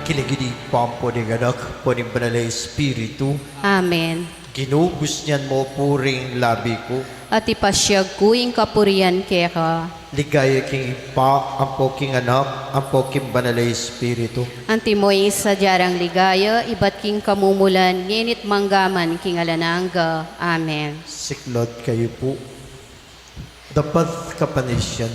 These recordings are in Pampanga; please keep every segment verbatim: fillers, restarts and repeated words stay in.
King lagyu ning Ibpa, ampo ning Anak, ampo ning Banal a Espiritu. Amen. Ginu, busnan mu pu ring labi ku. At ipasyag ku ing kapurian keka. Ligaya king Ibpa, ampo king Anak, ampo king Banal a Espiritu. Antimo ing sadya rang ligaya, ibat king kamumulan, ngeni't manggaman king alang angga. Amen. Siklaud kayu pu. Dapat kapanisian.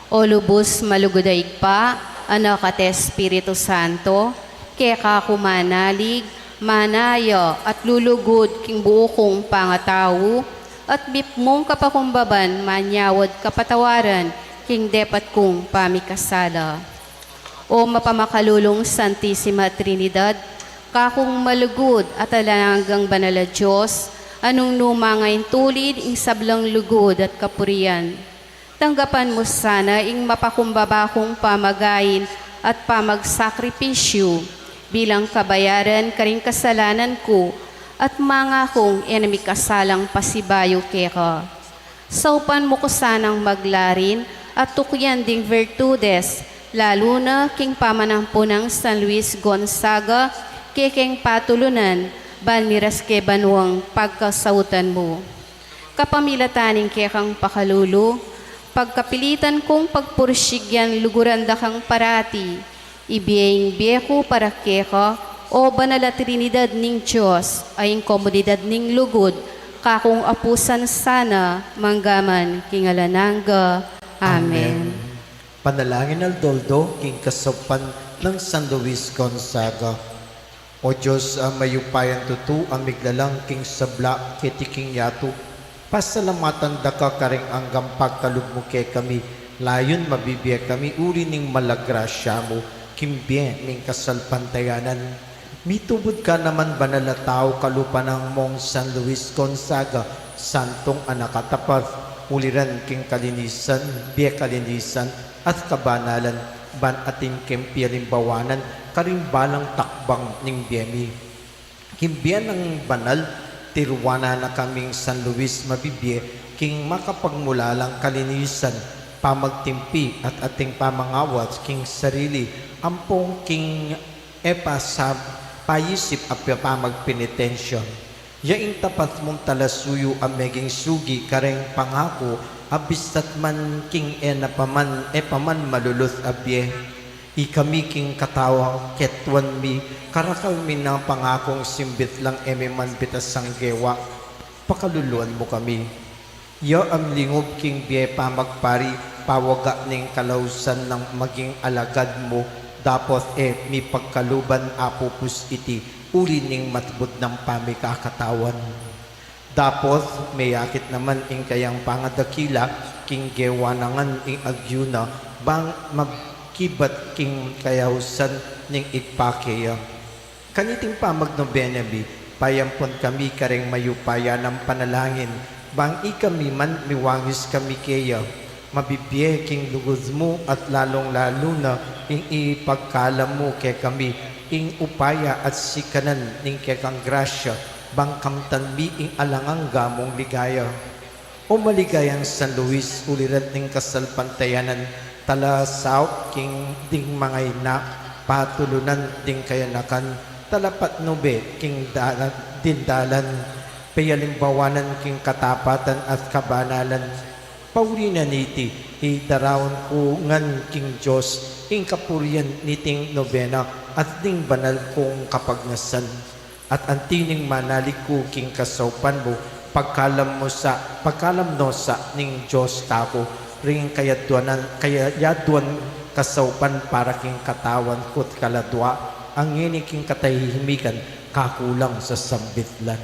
O lubus malugud a Ibpa, Anak at Espiritu Santo, keka ku manalig, manaya at lulugud king buu kung pangatau, at mipnung kapakumbaban manyawad kapatawaran king depat kung pamikasala. O mapamakalulung Santisima Trinidad, kakung malugud at alang anggang banal a Dios, a nung nu mangaintulid ing sablang lugud at kapurian. Tanggapan mu sana ing mapakumbaba kung pamagain at pamagsakripisyu bilang kabayaran karing kasalanan ku at mangakung e na mikasalang pasibayu keka. Saupan mu ku sanang maglarin at tukyan ding virtudes, lalu na king pamanampu nang San Luis Gonzaga, kekeng patulunan, ban miras ke banuang pagkasautan mu. Kapamilatan ning kekang pakalulu, pagkapilitan kung pagpursigyan luguran da kang parati, ibie ing bie ku para keka, o banal a Trinidad ning Dios, a ing komunidad ning lugud, kakung apusan sana, manggaman king alang angga. Amen. Amen. Panalangin aldo-aldo king kasaupan nang San Luis Gonzaga. O Dios, a mayupayang tutu, a miglalang king sabla keti king yatu, pasalamatan da ka karing anggang pagkalub mu kekami, layun mabibie kami uli ning mala grasya mu, king bie ming kasalpantayanan. Mitubud ka naman banal a tau kalupa nang Mong San Luis Gonzaga, santung anak a tapat, uliran king kalinisan, bie kalinisan, at kabanalan, ban atin keng pialimbawanan karing balang takbang ning bie mi. King bie nang banal, tiruanan na kaming San Luis mabibie king makapagmulalang kalinisan, pamagtimpi at ating pamangawat king sarili, ampong king e pa sa paisip a pamagpenitensya. Ya ing tapat mung talasuyu a meging sugi kareng pangaku a bistat man king e na pa man, e pa man malulut a bie. Ikami king katawan ketuan mi, karakal mi nang pangakung simbit lang e mi man bitasang gewa. Pakaluluan mu kami. Ya a lingub king bie pamagpari, pawaga ning kalausan nang maging alagad mu, dapot e mipagkaluban a pupus iti, uli ning matbud nang pamikakatawan. Dapot meyakit naman ing kayang pangadakila, king gewa na ngan ing agyu na, bang magkibat king kayausan ning Ibpa keya. Kaniting pamagnobena mi, payampun kami kareng mayupaya nang panalangin, bang ikami man miwangis kami keya, mabibie king lugud mu at lalung-lalu na ing ipagkalam mu kekami, ing upaya at sikanan ning kekang grasya, bang kamtan mi ing alang angga mung ligaya. O maligayang San Luis, uliran ning kasalpantayanan, talasaup king ding mangaina, patulunan ding kayanakan, talapatnube king dalan, ding dalan, peyalimbawanan king katapatan at kabanalan. Pauli na niti, idaraun ku ngan king Dios ing kapurian niting nobena at ding banal kung kapagnasan. At anti ning manalig ku king kasaupan mu, pagkalam mu sa, pagkalam no sa ning Dios taku, ring kayaduanan, kayaduan kasaupan para king katawan ku't kaladua, a ngeni king katahimikan kakulang sa sambitlan.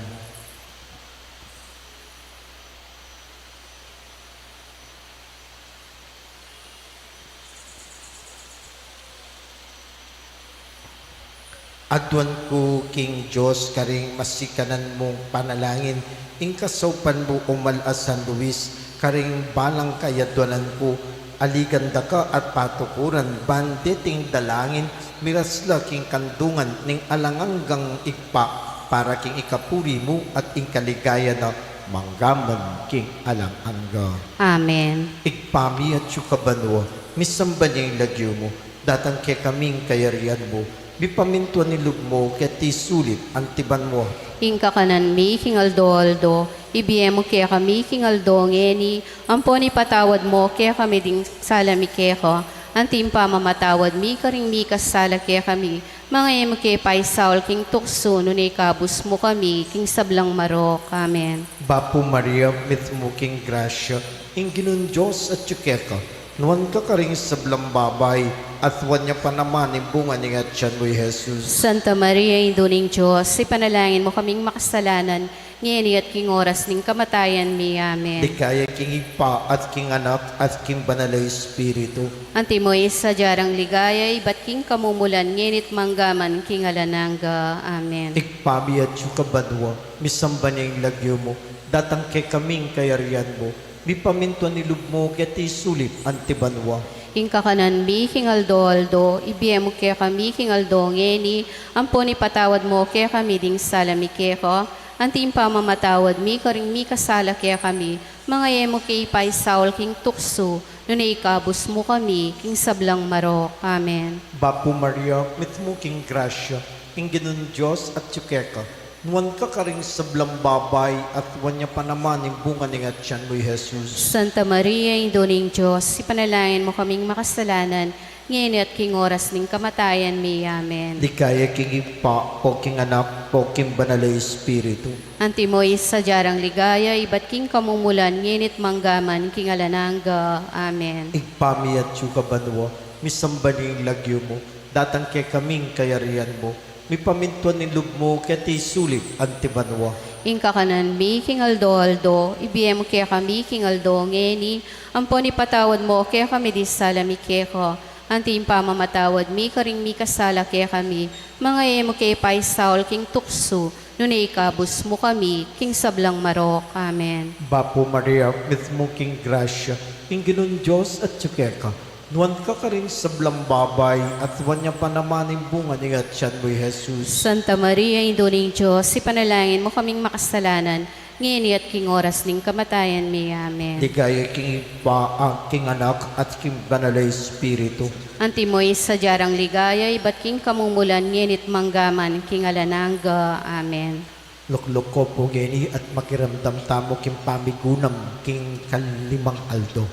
Aduan ku king Dios karing masikanan mung panalangin, ing kasaupan mu umal a San Luis, karing balang kayaduanan ku, aligan da ka at patukuran, ban deting dalangin, miras la king kandungan ning alang anggang Ibpa, para king ikapuri mu at ing kaligaya na manggaman king alang angga. Amen. Ibpa mi, atsu ka banua, misamban ya ing lagyu mu, datang kekami ing kayarian mu, Mipamintuan ing lub mu keti sulip anti banua. Ing kakanan mi king aldo-aldo, ibie mu kekami king aldo ngeni, ampon ipatawad mu kekami ding sala mi keka, anti ing pamamatawad mi karing mikasala kekami, manga e mu ke paisaul king tuksu, nune ikabus mu kami king sablang marok. Amen. Bapu Maria, mitmu ka king grasya, ing Ginung Dios atyu keka, nuan ka karing sablang babai, at nuan ya pa naman ing bunga ning atian mu, i Jesus. Santa Maria, Indu ning Dios, ipanalangin mu kaming makasalanan, ngeni at king oras ning kamatayan mi. Amen. Ligaya king Ibpa, at king Anak, at king Banal a Espiritu. Antimo ing sadya rang ligaya, ibat king kamumulan, ngeni't mangga man king alang angga. Amen. Ibpa mi atyu ka banua, misamban ya ing lagyu mu, datang kekami ing kayarian mu, mipamintuan ing lub mu keti sulip anti banua. Ing kakanan mi king aldo-aldo, ibie mu kekami king aldo ngeni, ampon ipatawad mu kekami ding sala mi keka, anti ing pamamatawad mi karing mikasala kekami, manga e mu ke ipaisaul king tuksu, nune ikabus mu kami king sablang marok. Amen. Bapu Maria, mitmu ka king grasya, ing Ginung Dios atyu keka, nuan ka karing sablang babai, at nuan ya pa naman ing bunga ning atian mu, i Jesus. Santa Maria, Indu ning Dios, ipanalangin mu kaming makasalanan, ngeni at king oras ning kamatayan mi. Amen. Ligaya king Ibpa, at king Anak, at king Banal a Espiritu. Antimo ing sadya rang ligaya, ibat king kamumulan, ngeni't mangga man king alang angga. Amen. Ibpa mi atyu ka banua, misamban ya ing lagyu mu, datang kekami ing kayarian mu, mipamintuan ing lub mu keti sulip anti banua. Ing kakanan mi king aldo-aldo, ibie mu kekami king aldo ngeni, ampon ipatawad mu kekami ding sala mi keka, anti ing pamamatawad mi karing mikasala kekami, manga e mu ke paisaul king tuksu, nune ikabus mu kami king sablang marok. Amen. Bapu Maria, mitmu ka king grasya, ing Ginung Dios atyu keka, nuan ka karing sablang babai, at nuan ya pa naman ing bunga ning atian mu, i Jesus. Santa Maria, Indu ning Dios, ipanalangin mu kaming makasalanan, ngeni at king oras ning kamatayan mi. Amen. Ligaya king Ibpa, at king Anak, at king Banal a Espiritu. Antimo ing sadya rang ligaya, ibat king kamumulan, ngeni't mangga man king alang angga. Amen. Lukluk ko pu ngeni at makiramdam tamu king pamigunam king kalimang aldo.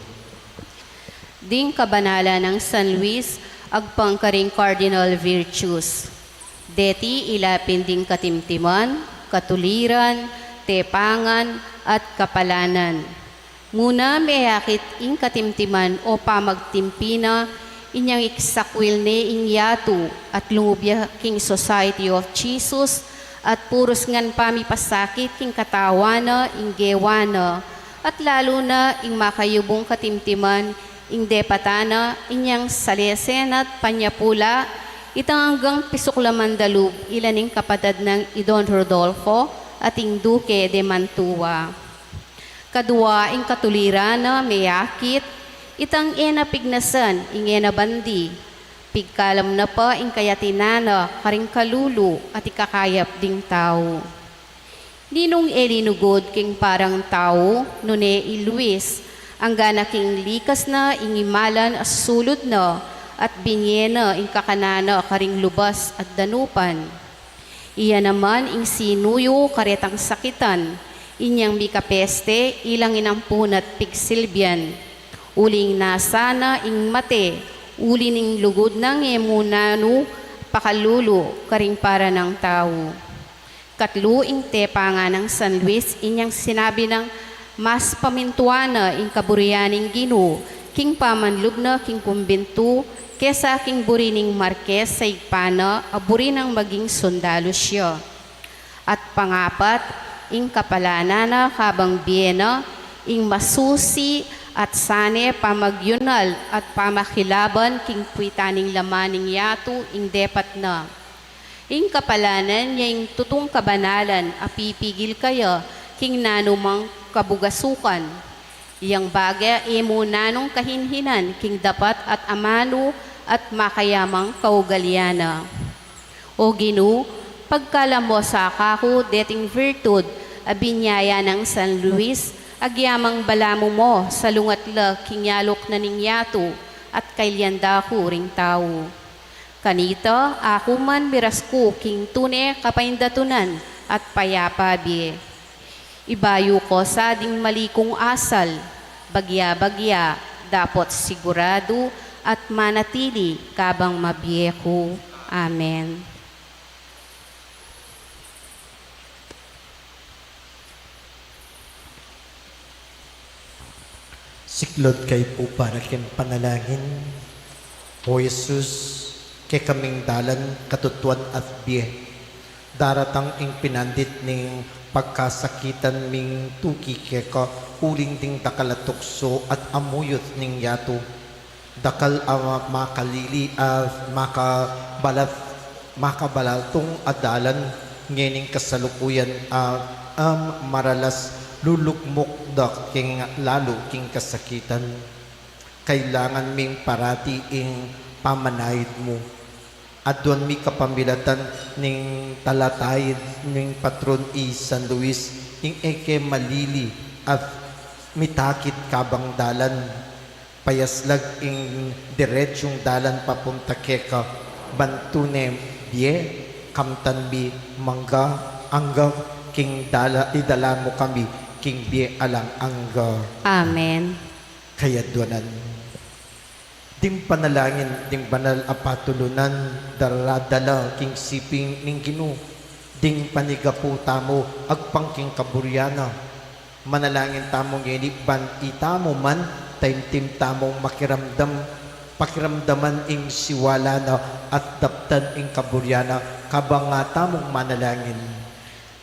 Ding kabanalan nang San Luis, agpang karing cardinal virtues. Deti ila pin ding katimtiman, katuliran, tepangan, at kapalanan. Muna, meyakit ing katimtiman o pamagtimpi na, inyang iksakwil ne ing yatu at lungub ya king Society of Jesus, at purus ngan pamipasakit king katawan na ing gewa na, at lalu na ing makayubung katimtiman, ing depatan na inyang salese na't panyapula, itang anggang pisuklaman da lub ila ning kapatad nang i Don Rodolfo at ing Duke de Mantua. Kadua, ing katuliran na meyakit, itang e na pignasan ing e na bandi, pigkalam na pa ing kayatinan na karing kalulu at ikakayap ding tau. Ninung e linugud king parang tau, nune i Luis, angga na king likas na ing imalan a sulud na, at binie na ing kakanan na karing lubas at danupan. Iya naman ing sinuyu karetang sakitan, inyang mikapeste ilang inampuna't pigsilbian. Uling nasa na ing mate, uli ning lugud nang e mu nanu pakalulu karing para nang tau. Katlu, ing tepangan nang San Luis, inyang sinabi nang mas pamintuan na ing kaburian ning Ginu king pamanlub na king kumbintu kesa king buri ning markes sa igpa na a buri nang maging sundalu siya. At pangapat, ing kapalanan na kabang bie na, ing masusi at sane pamagyunal at pamakilaban king pwitan ning laman ning yatu ing depat na. Ing kapalanan ya ing tutung kabanalan a pipigil kaya king nanumang kabugasukan. Yang bage e mu nanung kahinhinan king dapat at amanu at makayamang kaugalian na. O Ginu, pagkalam mu sa kaku deting virtud a binyaya nang San Luis, agyamang balamu mu salungat la king yaluk na ning yatu at kailian da ku ring tau. Kanita, aku man miras ku king tune kapaindatunan at payapa bie. Ibayu ku sa ding mali kung asal, bagya-bagya, dapot siguradu at manatili kabang mabie ku. Amen. Siklaud kayu pu para king panalangin. O Jesus, kekaming dalan, katutuan at bie. Daratang ing pinandit ning pagkasakitan ming tuki keka uling ding dakal a tuksu at amuyut ning yatu. Dakal a ma-, makalili a makabalat-, makabalatang a dalan ngening kasalukuyan a, a maralas lulugmuk da king lalu king kasakitan. Kailangan ming parati ing pamanaid mu. Aduan mi kapamilatan ning talataid ning patron i San Luis, ing e ke malili at mitakit kabang dalan. Payaslag ing diretsung dalan papunta keka, ban tune bie, kamtan mi mangga angga king dala, idala mu kami king bie alang angga. Amen. Kayaduanan. Ding panalangin ding banal a patulunan, daradala king siping ning Ginu, ding panigapu tamu agpang king kaburian na. Manalangin tamu ngeni ban itamu man, taimtim tamung makiramdam, pakiramdaman ing siwala na at daptan ing kaburian na, kabang nga tamung manalangin.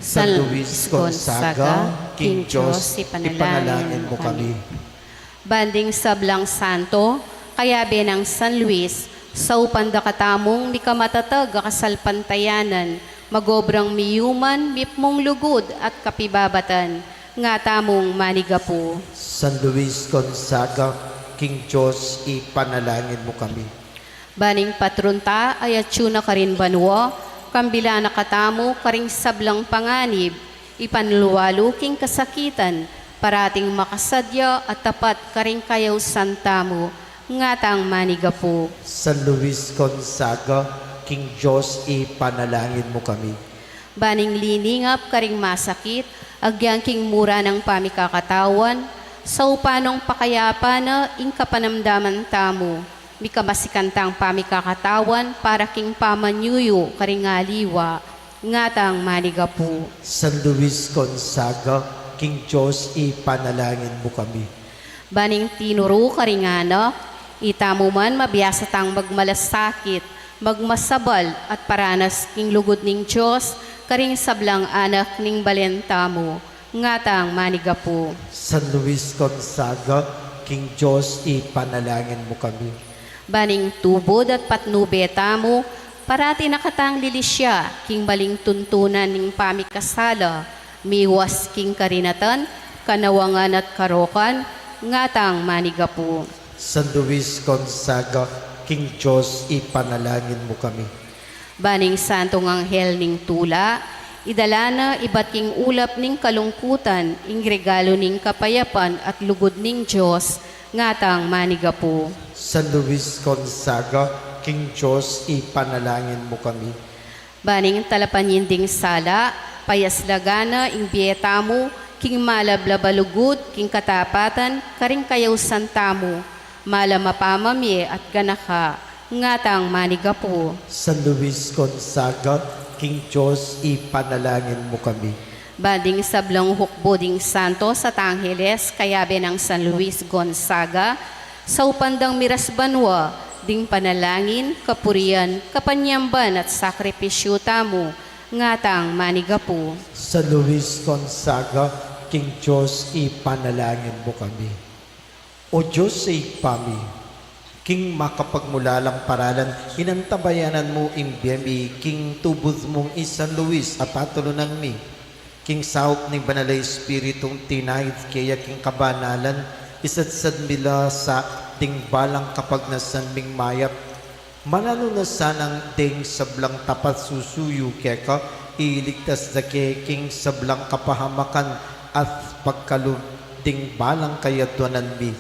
San Luis Gonzaga, King Dios, ipanalangin mu kami. Ban ding sablang santo, kayabe nang San Luis, saupan da katamung mikamatatag a kasalpantayanan, magobrang miyuman, mipmung lugud at kapibabatan, nga tamung manigapu. San Luis Gonzaga, King Dios, ipanalangin mu kami. Ban ing patron ta, a atyu na karin banua, kambilan na katamu karing sablang panganib, ipanlualu king kasakitan, parating makasadya at tapat karing kayausan tamu, nga tang manigapu. San Luis Gonzaga, King Dios, ipanalangin mu kami. Ban ing liningap karing masakit, agyang king mura nang pamikakatawan, saupan nang pakayapan na ing kapanamdaman tamu, mikamasikan tang pamikakatawan para king pamanyuyu karing aliwa, nga tang manigapu. San Luis Gonzaga, King Dios, ipanalangin mu kami. Ban ing tinuru karing anak, itamu man mabiasa tang magmalasakit, magmasabal at paranas king lugud ning Dios karing sablang anak ning balen tamu, nga tang manigapu. San Luis Gonzaga, King Dios, ipanalangin mu kami. Ban ing tubud at patnube tamu, parati na katang lilisya king maling tuntunan ning pamikasala, miwas king karinatan, kanawangan at karokan, nga tang manigapu. San Luis Gonzaga, King Dios, ipanalangin mu kami. Ban ing santung anghel ning tula, idala na ibat king ulap ning kalungkutan ing regalu ning kapayapan at lugud ning Dios, nga tang manigapu. San Luis Gonzaga, King Dios, ipanalangin mu kami. Ban ing talapan ning sala, payaslagan na ing bie tamu king malablab a lugud king katapatan karing kayausan tamu, mala mapamamie at ganaka, nga tang manigapu. San Luis Gonzaga, King Dios, ipanalangin mu kami. Ban ding sablang hukbo ding santos at angeles, kayabe nang San Luis Gonzaga, saupan dang miras banua ding panalangin, kapurian, kapanyamban at sakripisyu tamu, nga tang manigapu. San Luis Gonzaga, King Dios, ipanalangin mu kami. O Dios a Ibpa mi, king makapagmulalang paralan, inantabayanan mu ing bie mi king tubud mung i San Luis a patulunan mi. King saup ning Banal a Espiritung tinaid keya king kabanalan, isadsad mi la sa ding balang kapagnasan ming mayap. Mananu na sanang deng sablang tapat susuyu keka, iligtas da ke king sablang kapahamakan at pagkalub ding balang kayadwanan mi.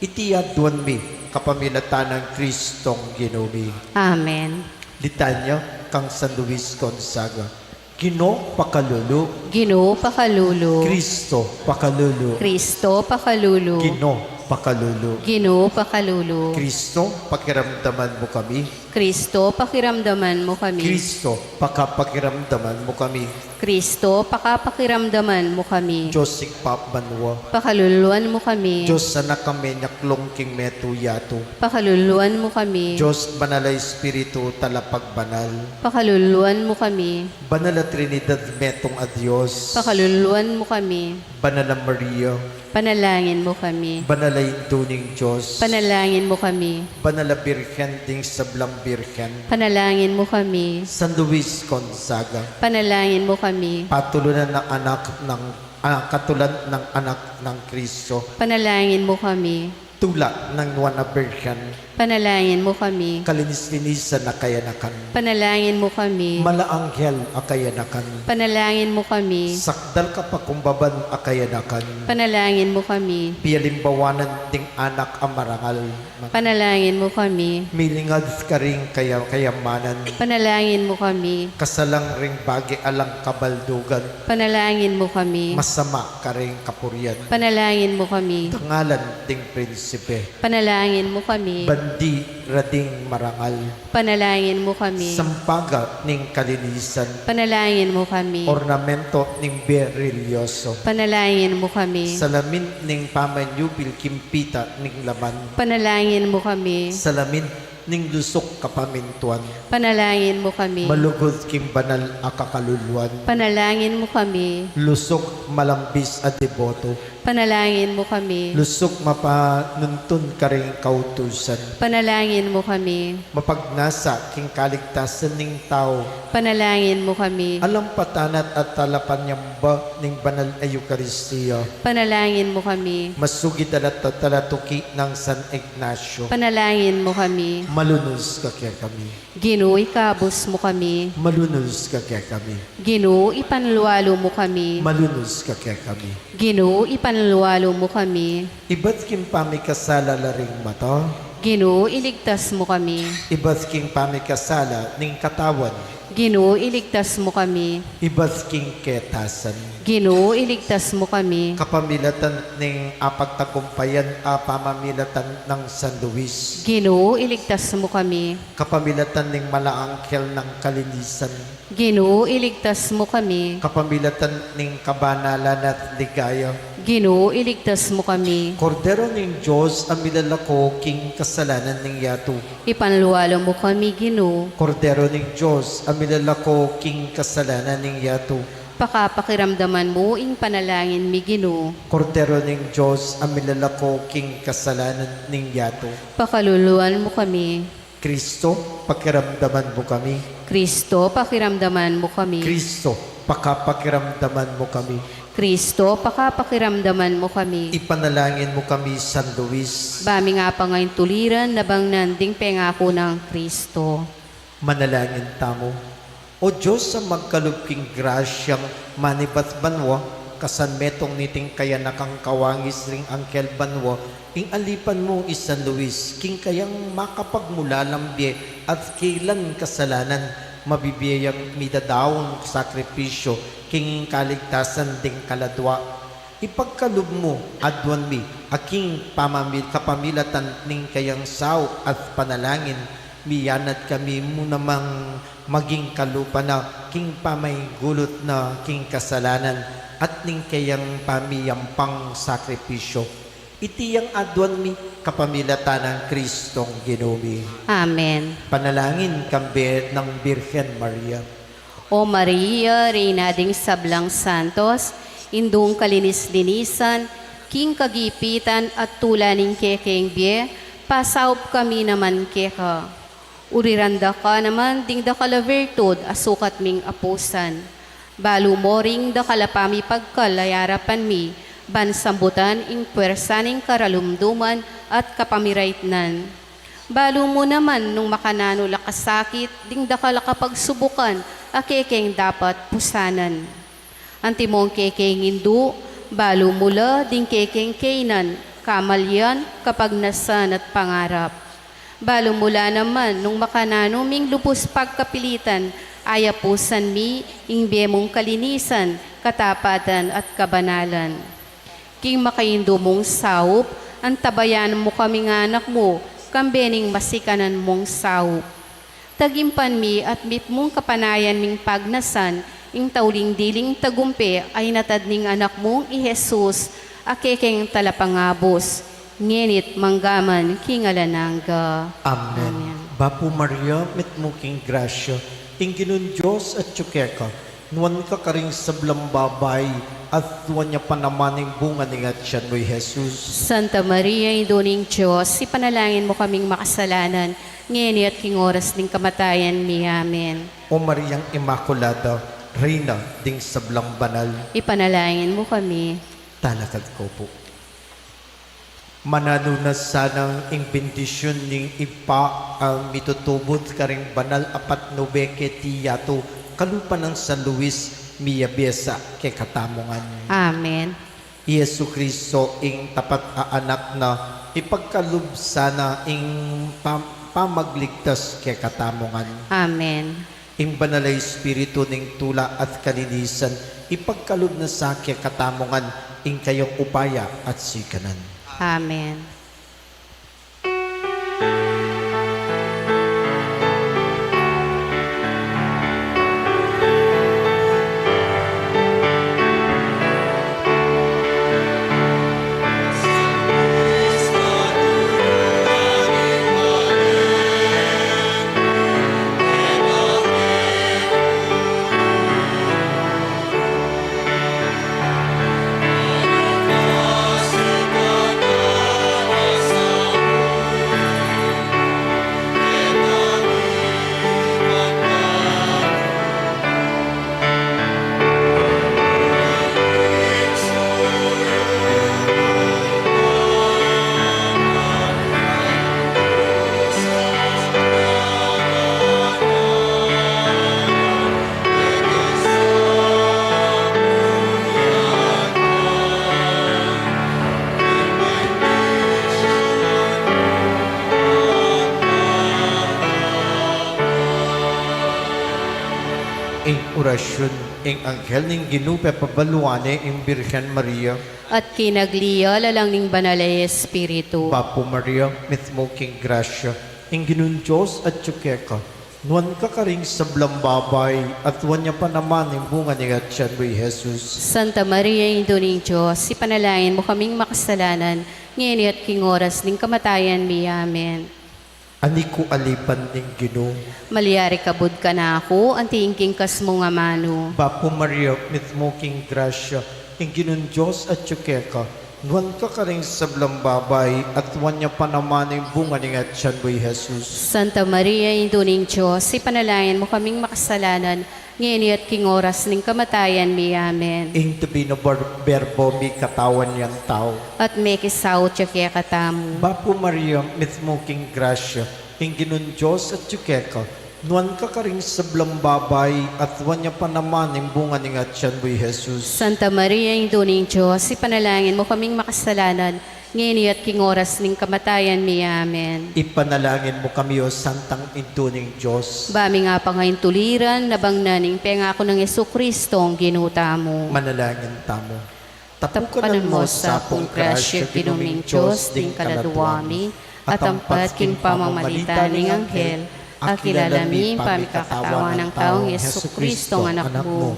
Iti aduan mi kapamilatan nang Kristong Ginu mi. Amen. Litanya kang San Luis Gonzaga. Ginu, pakalulu. Ginu, pakalulu. Kristo, pakalulu. Kristo, pakalulu. Ginu, pakalulu. Ginu, pakalulu. Kristo, pakiramdaman mu kami. Kristo, pakiramdaman mu kami. Kristo, pakapakiramdaman mu kami. Kristo, pakapakiramdaman mu kami. Dios Ibpa banua, pakaluluan mu kami. Dios Anak a menyaklung king metung yatu, pakaluluan mu kami. Dios Banal a Espiritu, talapagbanal, pakaluluan mu kami. Banal a Trinidad, metung a Dios, pakaluluan mu kami. Banal a Maria, panalangin mu kami. Banal a Indu ning Dios, panalangin mu kami. Banal a Birhen ding sablang birhen, panalangin mu kami. San Luis Gonzaga, panalangin mu kami. Patulunan ng anak ng, ah, katulad ng anak ng Kristo, panalangin mu kami. Tula ng Nuan a Birhen, panalangin mu kami. Kalinis-linisan a kayanakan, panalangin mu kami. Mala anghel a kayanakan, panalangin mu kami. Sakdal kapakumbaban a kayanakan, panalangin mu kami. Pialimbawanan ding anak a marangal, panalangin mu kami. Milingad karing kaya-, kayamanan, panalangin mu kami. Kasalang ring bage alang kabaldugan, panalangin mu kami. Masama karing kapurian, panalangin mu kami. Dangalan ding prinsipe, panalangin mu kami. Bandi ra ding marangal, panalangin mu kami. Sampaga ning kalinisan, panalangin mu kami. Ornamento ning bie relihioso, panalangin mu kami. Salamin ning pamanyubil king pita ning laman, panalangin mu kami. Salamin ning lusuk kapamintuan, panalangin mu kami. Malugud king banal a kakaluluan, panalangin mu kami. Lusuk malambis a deboto, panalangin mu kami. Lusuk mapanuntun karing kautusan, panalangin mu kami. Mapagnasa king kaligtasan ning tau, panalangin mu kami. Alang patanat at talapanyamba ning banal a Eukaristia, panalangin mu kami. Masugid a lata-, talatuki nang San Ignacio, panalangin mu kami. Malunus ka kekami. Ginu, ikabus mu kami. Malunus ka kekami. Ginu, ipanlualu mu kami. Malunus ka kekami. Ginu, ipanlualu mu kami. Ibat king pamikasala la ring mata, Ginu, iligtas mu kami. Ibat king pamikasala ning katawan, Ginu, iligtas mu kami. Ibat king ketasan, Ginu, iligtas mu kami. Kapamilatan ning apagtagumpayan a pamamilatan nang San Luis, Ginu, iligtas mu kami. Kapamilatan ning mala anghel nang kalinisan, Ginu, iligtas mu kami. Kapamilatan ning kabanalan at ligaya, Ginu, iligtas mu kami. Kordero ning Dios a milalako king kasalanan ning yatu, ipanlualu mu kami, Ginu. Kordero ning Dios a milalako king kasalanan ning yatu, pakapakiramdaman mu ing panalangin mi, Ginu. Kordero ning Dios a milalako king kasalanan ning yatu, pakaluluan mu kami. Kristo, pakiramdaman mu kami. Kristo, pakiramdaman mu kami. Kristo, pakapakiramdaman mu kami. Kristo, pakapakiramdaman mu kami. Ipanalangin mu kami, San Luis, ba mi nga pangaintuliran nabangnan ding pengaku nang Kristo. Manalangin tamu. O Dios a magkalub king grasyang manibat banua, kasan metung niting kayanakang kawangis ring anghel banua, ing alipan mu i San Luis, king kayang makapagmulalang bie at kailan kasalanan, mabibie yang midadaun sakripisyu king kaligtasan ding kaladua. Ipagkalub mu, aduan mi, a king pamamil-, kapamilatan ning kayang saup at panalangin, miyanat kami mu namang maging kalupa na king pamaigulut na king kasalanan at ning kayang pamiyampang sakripisyu. Iti yang aduan mi kapamilatan nang Kristong Ginu mi. Amen. Panalangin kambe nang Birhen Maria. O Maria, Reyna ding sablang santos, Indung kalinis-linisan, king kagipitan at tula ning kekeng bie, pasaup kami naman keka. Uriran da ka naman ding dakal a virtud a sukat ming apusan. Balu mo ring dakal a pamipagkal a arapan mi, ban sambutan ing puersa ning karalumduman at kapamiraitnan. Balu mu naman nung makananu la kasakit ding dakal a kapagsubukan a kekeng dapat pusanan. Antimong kekeng indu, balu mu la ding kekeng kainan, kamalian, kapagnasan at pangarap. Balu mu la naman nung makananu ming lubus pagkapilitan, ayapusan mi ing bie mung kalinisan, katapatan at kabanalan. King makaindu mung saup, antabayanan mu kaming anak mu, kambe ning masikanan mung saup. Tagimpan mi at mitmung kapanayan ming pagnasan, ing tauling diling tagumpe a inatad ning anak mung i Jesus, a kekeng talapangabus, ngeni't manggaman king alang angga. Amen. Amen. Bapu Maria, mitmu king grasya, ing Ginung Dios atyu keka, nuan ka karing sablang babai, at nuan ya pa naman ing bunga ning atian mu, i Jesus. Santa Maria, Indu ning Dios, ipanalangin mu kaming makasalanan, ngeni at king oras ning kamatayan mi. Amen. O Mariang Imakulada, Reyna ding sablang banal, ipanalangin mu kami. Talakad ko po. Mananu na sana ing bendisyun ning Ibpa a mitutubud karing banal a patnube keti yatu, kalupa nang San Luis, miyabie sa kekatamu ngan. Amen. I Jesucristo, ing tapat a Anak na, ipagkalub sana ing pam-, pamagligtas kekatamu ngan. Amen. Ing Banal a Espiritu ning tula at kalinisan, ipagkalub na sa kekatamu ngan ing kayang upaya at sikanan. Amen. Ing orasyun, ing anghel ning Ginu pepabaluan ne ing Birhen Maria. At kinagli ya lalang ning Banal a Espiritu. Bapu Maria, mitmu king grasya, ing Ginung Dios atyu keka. Nuan ka karing sablang babai, at nuan ya pa naman ing bunga ning atian mu, i Jesus. Santa Maria, Indu ning Dios, ipanalangin mu kaming makasalanan, ngeni at king oras ning kamatayan mi. Amen. Ani ku alipan ning Ginu. Malyari kabud kanaku anti ing king kas mung amanu. Bapu Maria, mitmu king grasya, ing Ginung Dios atyu keka. Nuan ka karing sablang babai, at nuan ya pa naman ing bunga ning atian mu, i Jesus. Santa Maria, Indu ning Dios, ipanalangin mu kaming makasalanan, ngeni at king oras ning kamatayan mi. Amen. Ing tabi na bar-, Berbo mikatawan yang tau. At mekisaut ya kekatamu. Bapu Maria, mitmu king grasya, ing Ginung Dios atyu keka. Nuan ka karing sablang babai, at nuan ya pa naman ing bunga ning atian mu, i Jesus. Santa Maria, Indu ning Dios, ipanalangin mu kaming makasalanan, ngeni at king oras ning kamatayan mi. Amen. Ipanalangin mu kami, o Santang Indu ning Dios. Ba ming apangaintuliran, nabang na ning pengaku nang Jesucristong Ginu tamu. Manalangin tamu. Tapukanan mu sa pung grasya, Ginu ming Dios, ding kaladwa mi, at ampat king pamamalita ning anghel, akilala mi ing pamikakatawan nang taung Jesucristong Anak mu.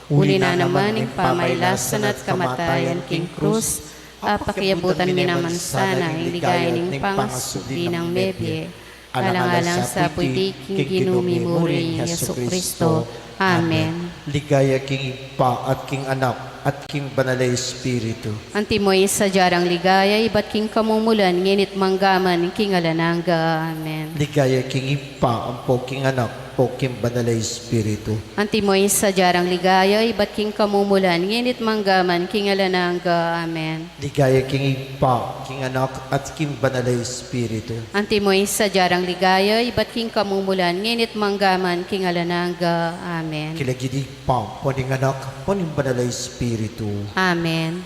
Uli na naman ning pamailasan at kamatayan king krus, apakiabutan mi naman sana ing ligaya ning pangasubli nang mebie. Alang-alang sa pu iti king Ginu mi murin Jesucristo. Amen. Ligaya king Ibpa at king Anak at king Banal a Espiritu. Antimo ing sadya rang ligaya ibat king kamumulan, ngeni't manggaman king alang angga. Amen. Ligaya king Ibpa, ampo king Anak, ampo king Banal a Espiritu. Antimo ing sadya rang ligaya ibat king kamumulan, ngeni't manggaman king alang angga. Amen. Ligaya king Ibpa, king Anak, at king Banal a Espiritu. Antimo ing sadya rang ligaya ibat king kamumulan, ngeni't manggaman king alang angga. Amen. King lagyu ning Ibpa, ampo ning Anak, ampo ning Banal a Espiritu. Amen.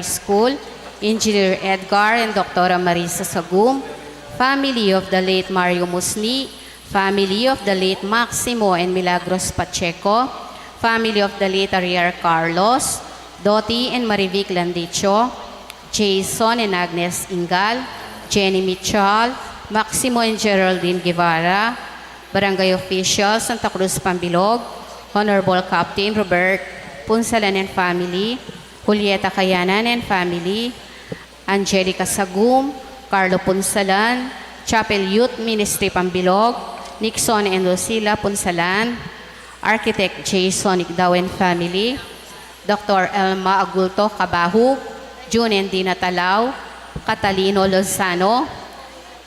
School, Engineer Edgar and Doctora Marisa Sagum, family of the late Mario Musni, family of the late Maximo and Milagros Pacheco, family of the late Ariel Carlos, Dottie and Marivic Landicho, Jason and Agnes Ingal, Jenny Mitchell, Maximo and Geraldine Guevara, barangay official, Santa Cruz, Pambilog, Honorable Captain Robert Punsalan and family, Julieta Kayanan and family, Angelica Sagum, Carlo Punsalan, Chapel Youth Ministry Pambilog, Nixon and Lucila Punsalan, Architect Jason Igdao and family, Doctor Elma Agulto Cabahug, June and Dina Talao, Catalino Lozano,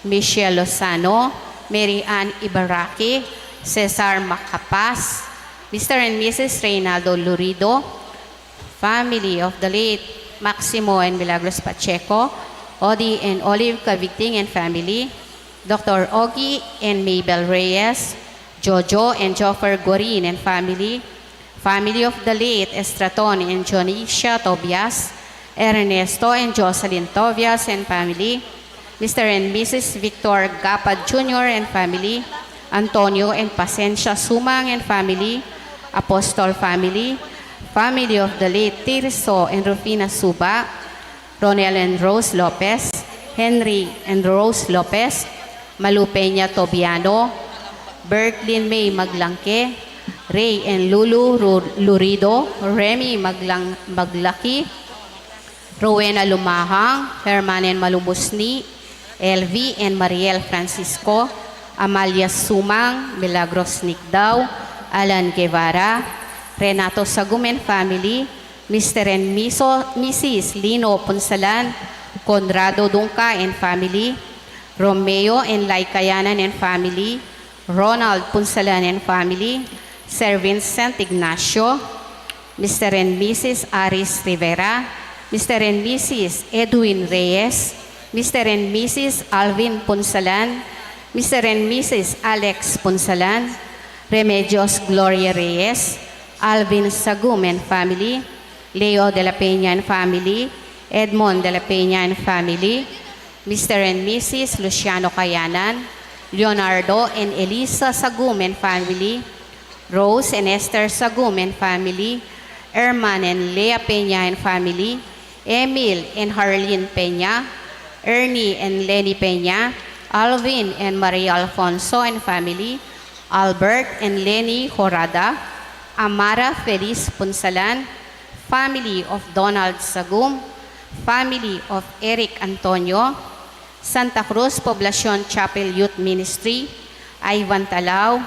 Michelle Lozano, Mary Ann Ibaraki, Cesar Macapas, Mister and Missus Reynaldo Lurido, family of the late Maximo and Milagros Pacheco, Odi and Olive Cavigting and family, Doctor Ogie and Mabel Reyes, Jojo and Joffer Guarin and family, family of the late Estraton and Dionisia Tobias, Ernesto and Jocelyn Tobias and family, Mister and Missus Victor Gapad Junior and family, Antonio and Pasencia Sumang and family, Apostol family, family of the late Tirso and Rufina Suba, Ronel and Rose Lopez, Henry and Rose Lopez, Malu Peña Tobiano, Bertlin May Maglangke, Ray and Lulu Ru- Lurido, Remy Maglang- Maglaki, Rowena Lumahang, Herman and Malu Musni, Elvi and Mariel Francisco, Amalia Sumang, Milagros Nigdao, Alan Guevara, Renato Sagum and family, Mister and Miso- Missus Lino Punsalan, Conrado Dungca and family, Romeo and Lai Kayanan and family, Ronald Punsalan and family, Sir Vincent Ignacio, Mister and Missus Aris Rivera, Mister and Missus Edwin Reyes, Mister and Missus Alvin Punsalan, Mister and Missus Alex Punsalan, Remedios Gloria Reyes, Alvin Sagum and family, Leo de la Peña and family, Edmond de la Peña and family, Mister and Missus Luciano Kayanan, Leonardo and Elisa Sagum and family, Rose and Esther Sagum and family, Herman and Lea Peña and family, Emil and Harlene Peña, Ernie and Lenny Peña, Alvin and Maria Alfonso and family, Albert and Lenny Horada, Amara Feliz Punsalan, family of Donald Sagum, family of Eric Antonio, Santa Cruz Poblacion Chapel Youth Ministry, Ivan Talao,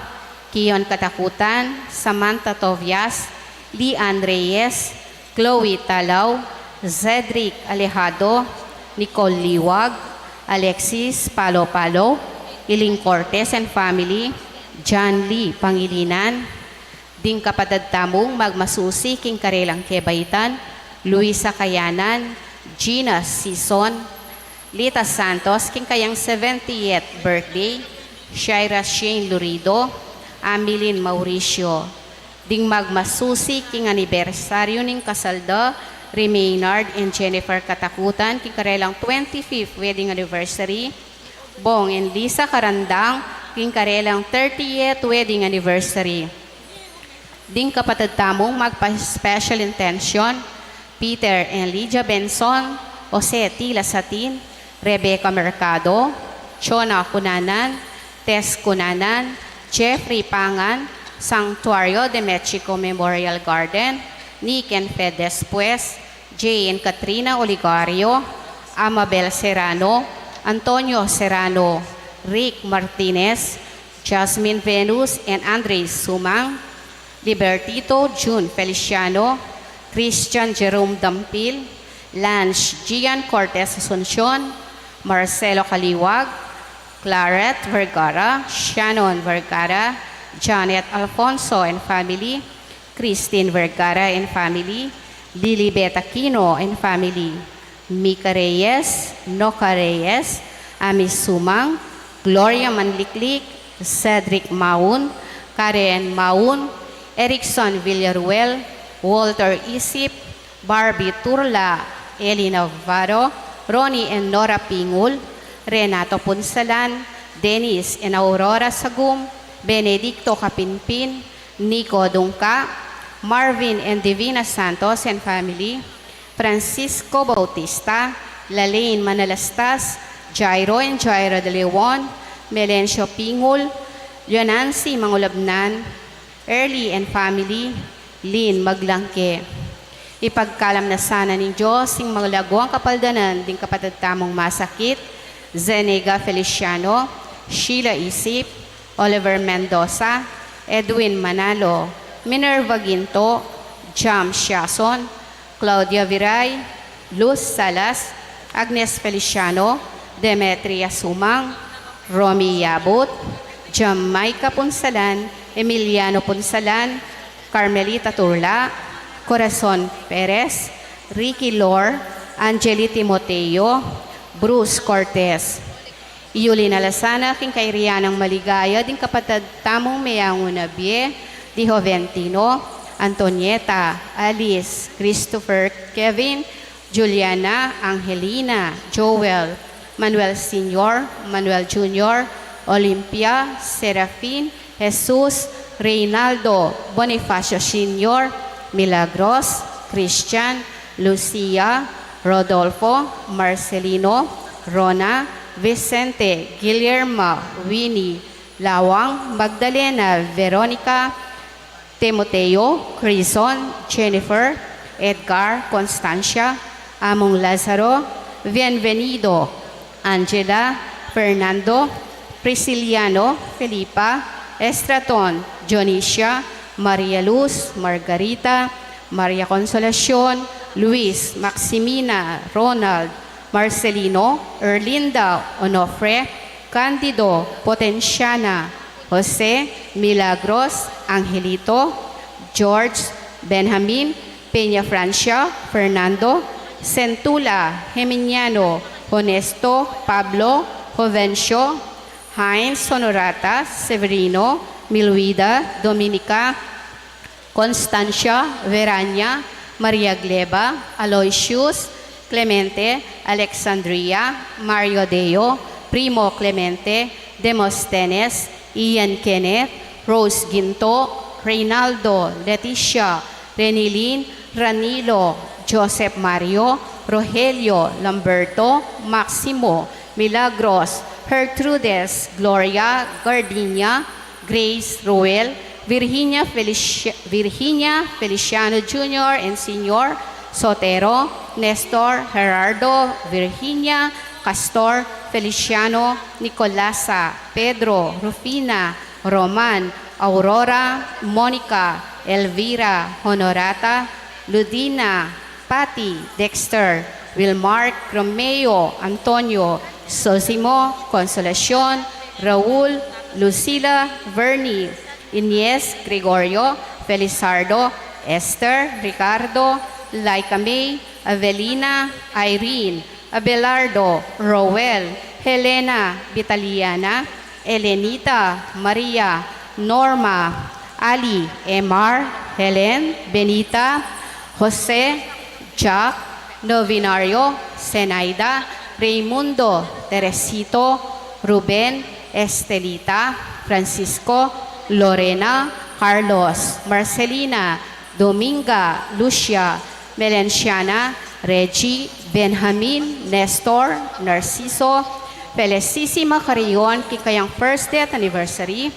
Kion Katakutan, Samantha Tovias, Lian Reyes, Chloe Talao, Cedric Alejado, Nicole Liwag, Alexis Palo Palo, Iling Cortez and family, John Lee Pangilinan, ding kapatad tamung magmasusi king karelang kebaitan, Luisa Kayanan, Gina Sison, Lita Santos, king kayang seventieth birthday, Shaira Shane Lurido, Amilin Mauricio. Ding magmasusi king anibersaryu ning kasal da, Remaynard and Jennifer Katakutan, king karelang twenty-fifth wedding anniversary, Bong and Lisa Karandang, king karelang thirtieth wedding anniversary. Ding kapatad tamung magpa-special intention, Peter and Lydia Benson, Jose Tila Satin, Rebecca Mercado, Chona Cunanan, Tess Cunanan, Jeffrey Pangan, Santuario de Mexico Memorial Garden, Nick and Fed Despues, Jay and Katrina Oligario, Amabel Serrano, Antonio Serrano, Rick Martinez, Jasmine Venus and Andres Sumang, Libertito June Feliciano, Christian Jerome Dampil, Lance Gian Cortez Asuncion, Marcelo Caliwag, Claret Vergara, Shannon Vergara, Janet Alfonso and family, Christine Vergara and family, Lilibet Aquino and family, Mika Reyes, Noka Reyes, Ami Sumang, Gloria Manliklik, Cedric Maun, Karen Maun, Erickson Villaruel, Walter Isip, Barbie Turla, Eli Navarro, Ronnie and Nora Pingul, Renato Punsalan, Dennis and Aurora Sagum, Benedicto Capinpin, Nico Dungca, Marvin and Divina Santos and family, Francisco Bautista, Lalaine Manalastas, Jairo and Jaira de Leon, Melencio Pingul, Leonancy Mangulabnan, Early and family, Lynn Maglangke. Ipagkalam na sana ning Dios ing malaguang kapaldanan ding kapatad tamung masakit, Zenega Feliciano, Sheila Isip, Oliver Mendoza, Edwin Manalo, Minerva Ginto, Jam Siason, Claudia Viray, Luz Salas, Agnes Feliciano, Demetria Sumang, Romy Yabut, Jamaica Punsalan, Emiliano Punsalan, Carmelita Turla, Corazon Perez, Ricky Lor, Angeli Timoteo, Bruce Cortez. Iyuli na la sana king kairian nang maligaya ding kapatad tamung meangu na bie di Joventino, Antonieta, Alice, Christopher, Kevin, Juliana, Angelina, Joel, Manuel Senior, Manuel Junior, Olympia, Serafin, Jesus, Reynaldo, Bonifacio Senior, Milagros, Christian, Lucia, Rodolfo, Marcelino, Rona, Vicente, Guillermo, Winnie, Lawang, Magdalena, Veronica, Timoteo, Crison, Jennifer, Edgar, Constancia, Among Lazaro, Bienvenido, Angela, Fernando, Prisciliano, Felipa, Estraton, Dionisia, Maria Luz, Margarita, Maria Consolacion, Luis, Maximina, Ronald, Marcelino, Erlinda, Onofre, Candido, Potenciana, Jose, Milagros, Angelito, George, Benjamin, Peña Francia, Fernando, Centula, Geminiano, Honesto, Pablo, Jovencio, Heinz, Honorata, Severino, Milwida, Dominica, Constancia, Verania, Maria Gleba, Aloysius, Clemente, Alexandria, Mario Deo, Primo Clemente, Demosthenes, Ian Kenneth, Rose Ginto, Reynaldo, Leticia, Renilin, Ranilo, Joseph Mario, Rogelio, Lamberto, Maximo, Milagros, Gertrudes, Gloria, Gardenia, Grace, Ruel, Virginia, Felici- Virginia, Feliciano Junior and Senior, Sotero, Nestor, Gerardo, Virginia, Castor, Feliciano, Nicolasa, Pedro, Rufina, Roman, Aurora, Monica, Elvira, Honorata, Ludina, Patty, Dexter, Wilmark, Romeo, Antonio, Sosimo, Consolacion, Raul, Lucila, Vernie, Ines, Gregorio, Felizardo, Esther, Ricardo, Laika May, Avelina, Irene, Abelardo, Roel, Helena, Vitaliana, Elenita, Maria, Norma, Ali, Emar, Helen, Benita, Jose, Jack, Novinario, Zenaida, Raymundo, Teresito, Ruben, Estelita, Francisco, Lorena, Carlos, Marcelina, Dominga, Lucia, Melenciana, Reggie, Benjamin, Nestor, Narciso, Felicissima Carrion, king kayang first death anniversary,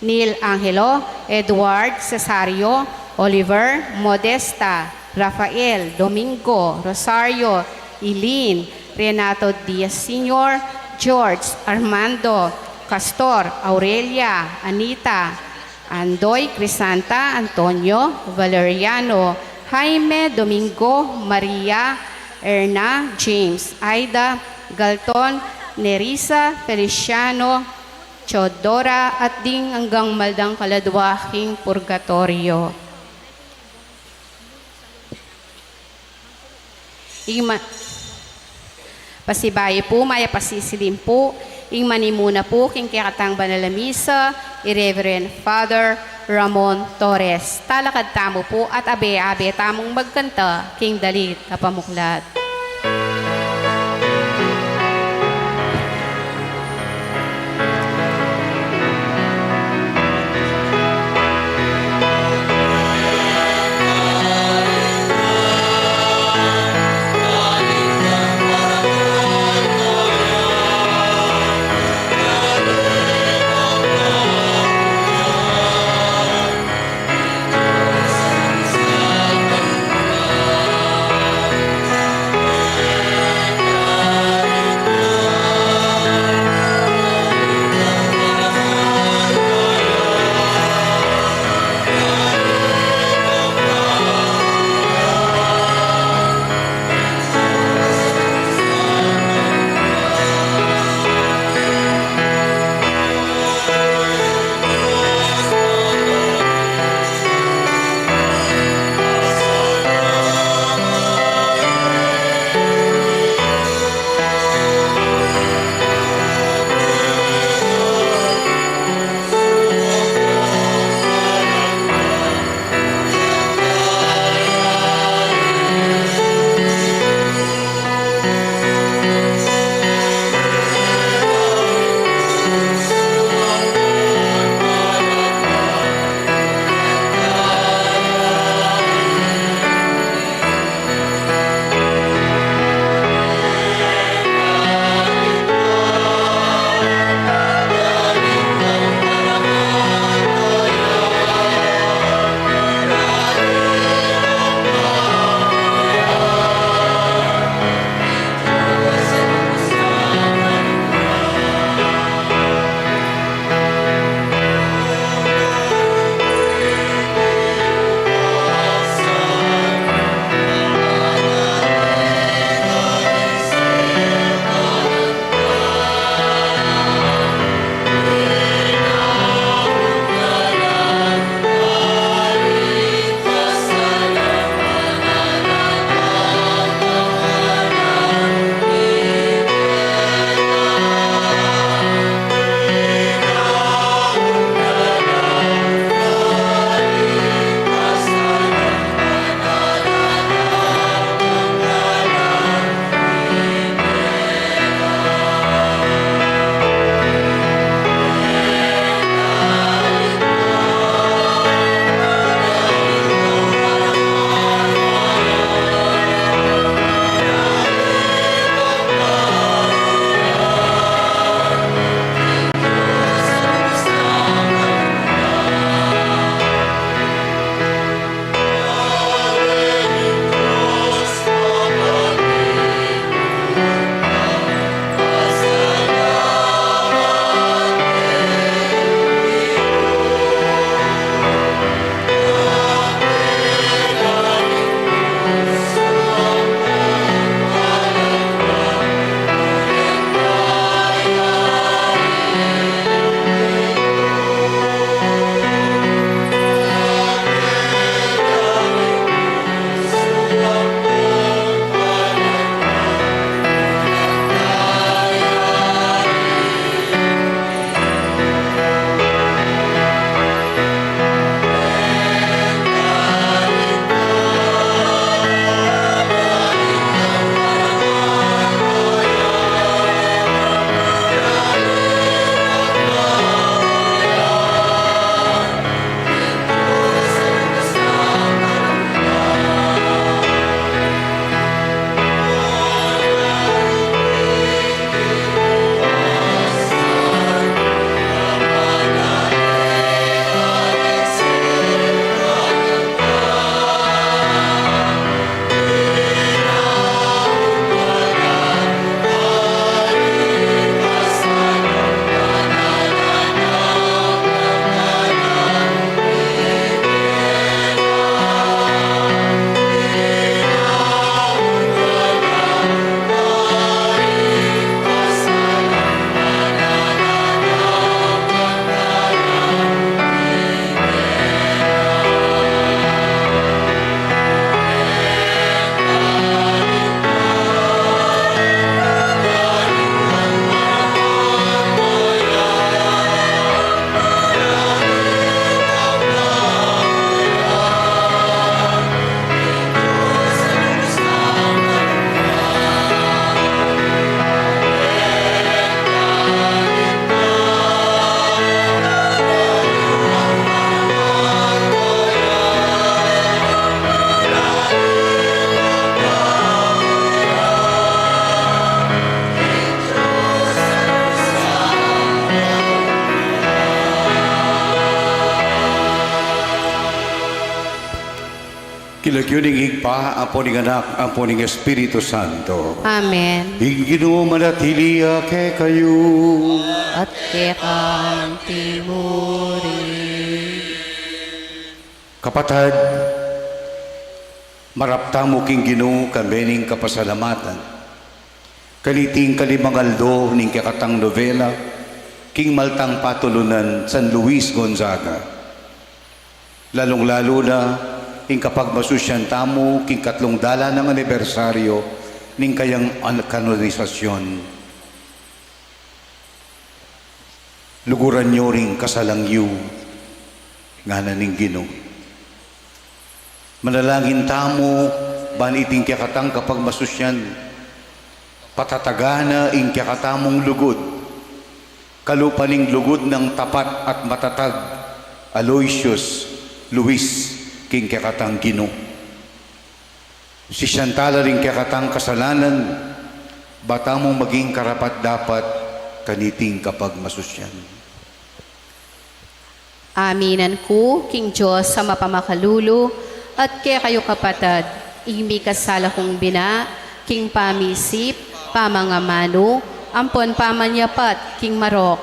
Neil Angelo, Edward, Cesario, Oliver, Modesta, Rafael, Domingo, Rosario, Eileen, Renato Diaz Senior, George, Armando, Castor, Aurelia, Anita, Andoy, Crisanta, Antonio, Valeriano, Jaime, Domingo, Maria, Erna, James, Aida, Galton, Nerissa, Feliciano, Teodora, at ding anggang maldang kaladwa king purgatoryo. Ing ma-, pasibayu pu, mayap a sisilim pu, ing manimuna pu king kekatang banal a misa, i Reverend Father Ramon Torres. Talakad tamu pu at abe-abe tamung magkanta king dalit a pamuklat. King lagyu ning Ibpa, ampo ning Anak, ampo ning Espiritu Santo. Amen. Ing Ginu manatili ya kekayu. At keka mu rin. Kapatad, marap tamu king Ginu, kambe ning kapasalamatan. Kaniting kalimang aldo ning kekatang nobena king Maltang Patulunan San Luis Gonzaga. Lalung-lalu na ing kapagmasusyan tamu king katlung dalan nang anibersaryo ning kayang an-, kanonisasyon. Luguran yu ring kasalang yu, ngana ning Ginu. Manalangin tamu, ban iting kekatang kapagmasusyan, patatagan na ing kekatamung lugud, kalupa ning lugud nang tapat at matatag Aloysius Luis king kekatang Ginu. Sisian tala ring kekatang kasalanan, ba tamung maging karapat-dapat kaniting kapagmasusyan. Aminan ku king Dios a mapamakalulu, at kekayu kapatad, ing mikasala kung bina, king pamisip, pamangamanu, ampon pamanyapat king marok,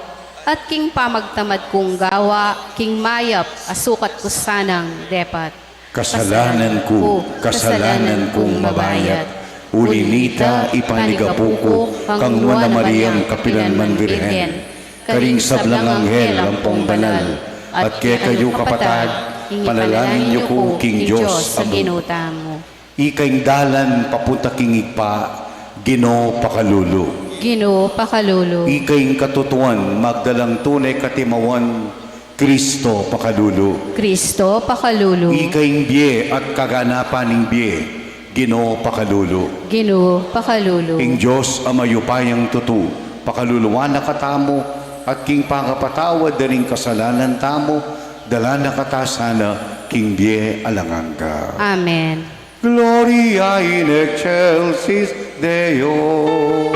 at king pamagtamad kung gawa, king mayap a sukat ku sanang depat. Kasalanan ku, kasalanan kung mabayat. Uli nita, ipanigapu ku kang Nuan a Mariang kapilanman Birhen, karing sablang anghel ampong banal, at kekayu kapatad, ipanalangin yu ku king Dios a Ginu tamu. Ika ing dalan papunta king Ibpa, Ginu pakalulu. Ginu pakalulu. Ika ing katutuan, magdalang tune katimawan, Kristo pakalulu. Kristo pakalulu. Ika ing bie at kaganapan ning bie, Ginu pakalulu. Ginu pakalulu. Ing Dios a mayupayang tutu, pakaluluan na katamu, at king pangapatawad da ring kasalanan tamu, dala na kata sana king bie alang angga. Amen. Gloria in excelsis Deo.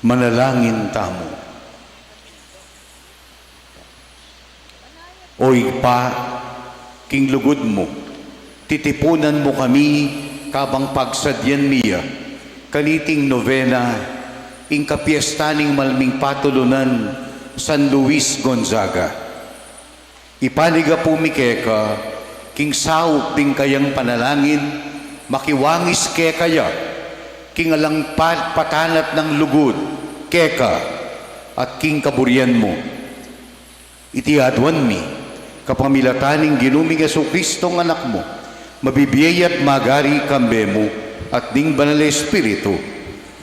Manalangin tamu. O Ibpa, king lugud mu, titipunan mu kami kabang pagsadyan mi ya kaniting novena ing kapiesta ning Malming Patulunan San Luis Gonzaga. Ipanyawad mi keka king saup ding kayang panalangin, makiwangis keka ya king alang pa-, patanat nang lugud keka at king kaburian mu. Iti aduan mi kapamilatan ning Ginu ming Jesucristo, Anak mu, mabibie at magari kambe mu at ning Banal a Espiritu,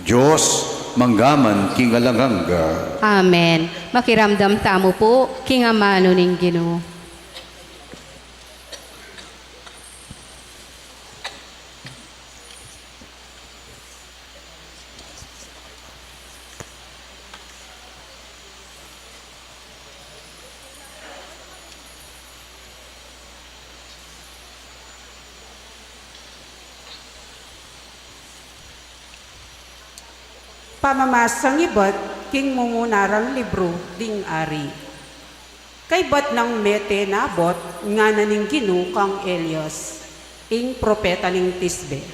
Dios, mangga man king alang angga. Amen. Makiramdam tamu pu king amanu ning Ginu. Pamamasang ibat king mumunarang libru ding Ari. Kaybat nang mete Nabot, ngana ning Ginu kang Elias, ing propeta ning Tisbe,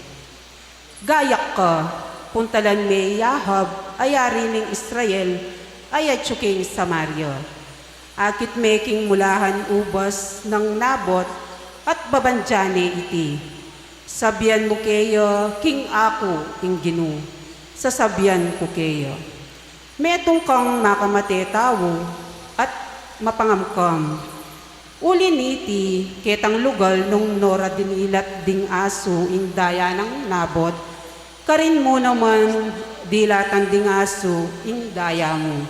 "Gayak ka, puntalan me i Ahab a yari ning Israel a atyu king Samaria. Akit me king mulahan ubas nang Nabot at babandian ne iti. Sabian mu keya king aku ing Ginu, sasabian ku keya, metung kang makamate tau at mapangamkam. Uli niti, ketang lugal nung nora dinilat ding asu ing daya nang Nabot, karin mu naman dilatan ding asu ing daya mu."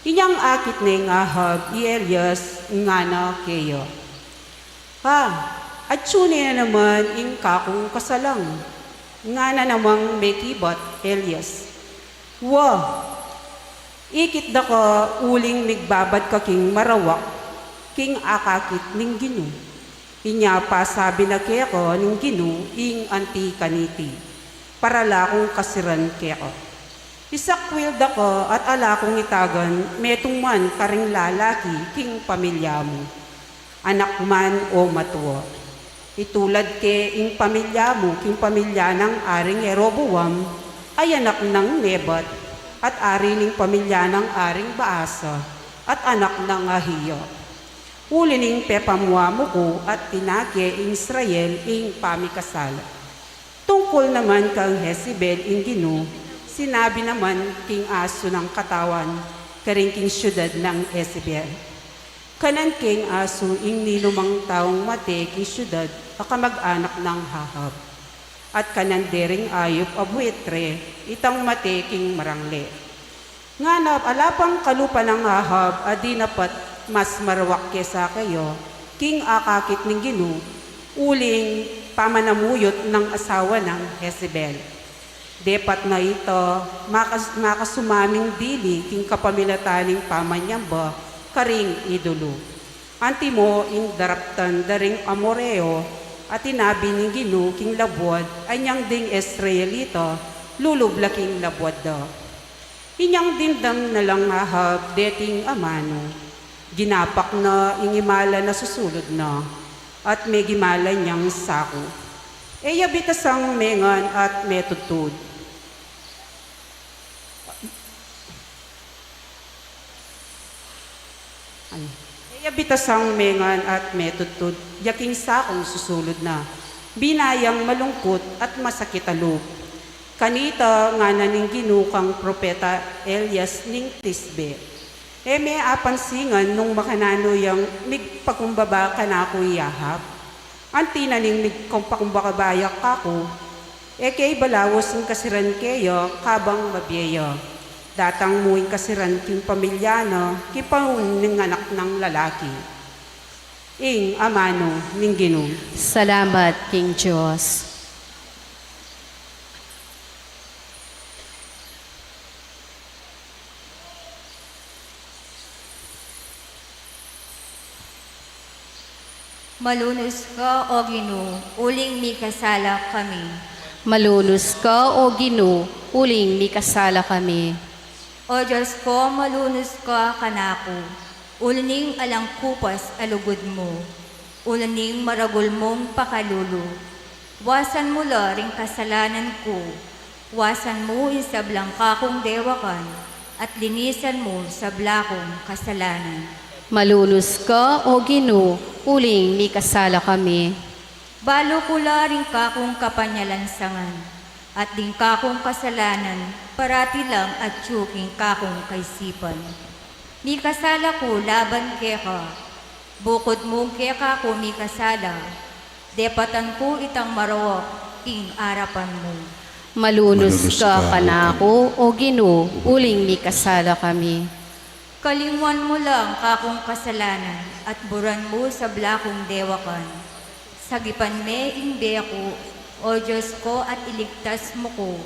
Inyang akit neng Ahab i Elias, ngana keya, "Ha, atyu ne naman ing kakung kasalang." Ngana namang mekibat Elias, "Wa, ikit da ka uling migbabad ka king marawak king akakit ning Ginu." Inya pasabi na keka ning Ginu ing anti kaniti, "Para la kung kasiran keka. Isakwil da ka at ala kung itagan metung man karing lalaki king pamilya mu, anak man o matua. Itulad ke ing pamilya mu king pamilya nang Aring Jeroboam a anak nang Nebat, at ari ning pamilya nang Aring Baasa at anak nang Ahia. Uli ning pepamua mu ku at tinake ing Israel ing pamikasala." Tungkul naman kang Jezebel ing Ginu, sinabi naman king asu nang katawan karin king siudad nang Jezebel, "Kanan keng asu ing ninumang taung mate king siudad a kamag-anak nang Ahab, at kanan dering ayup a buitre itang mate king marangle." Ngana ala pang kalupa nang Ahab a dinapat mas marawak kesa keya king akakit ning Ginu, uling pamanamuyut nang asawa nang Jezebel. Depat na ita makas-, makasumaming dili king kapamilatan ning pamanyamba karing idulu. Antimo ing daraptan da ring Amoreo, a tinabi ning Ginu king labuad a inyang ding Israelita lulub la king labuad da. Inyang dimdam na lang Ahab deting amanu, ginapak na ing imalan a susulud na, at megimalan yang saku. E ya bitasang mengan at metudtud. Ay. E ya bitasang mengan at metudtud ya king sakung susulud na. Bina yang malungkut at masakit a lub. Kanita ngana ning Ginu kang propeta Elias ning Tisbe, "E me apansingan nung makananu yang migpakumbaba kanaku i Ahab? Anti na ning migpakumbaba ya kaku, e ke ibalaus ing kasiran keya kabang mabie ya. Datang mu ing kasiran king pamilya na king paun ning anak nang lalaki." Ing amanu ning Ginu. Salamat king Dios. Malunus ka, O Ginu, uling mikasala kami. Malunus ka, O Ginu, uling mikasala kami. O Dios ko, malunus ka kanaku, uli ning alang kupas a lugud mu, uli ning maragul mung pakalulu. Wasan mu la ring kasalanan ku, wasan mu ing sablang kakung dewakan, at linisan mu sabla kung kasalanan. Malunus ka, O Ginu, uling mikasala kami. Balu ku la ring kakung kapanyalansangan, at ding kakung kasalanan, parati lang atyu king kakung kaisipan. Mikasala ku laban keka, bukud mung keka ku mikasala, depatan ku itang marawak king arapan mu. Malunus ka kanaku, O Ginu, uling mikasala kami. Kalingwan mu lang kakung kasalanan, at buran mu sabla kung dewakan. Sagipan me ing bie ku, O Dios ku, at iligtas mu ku,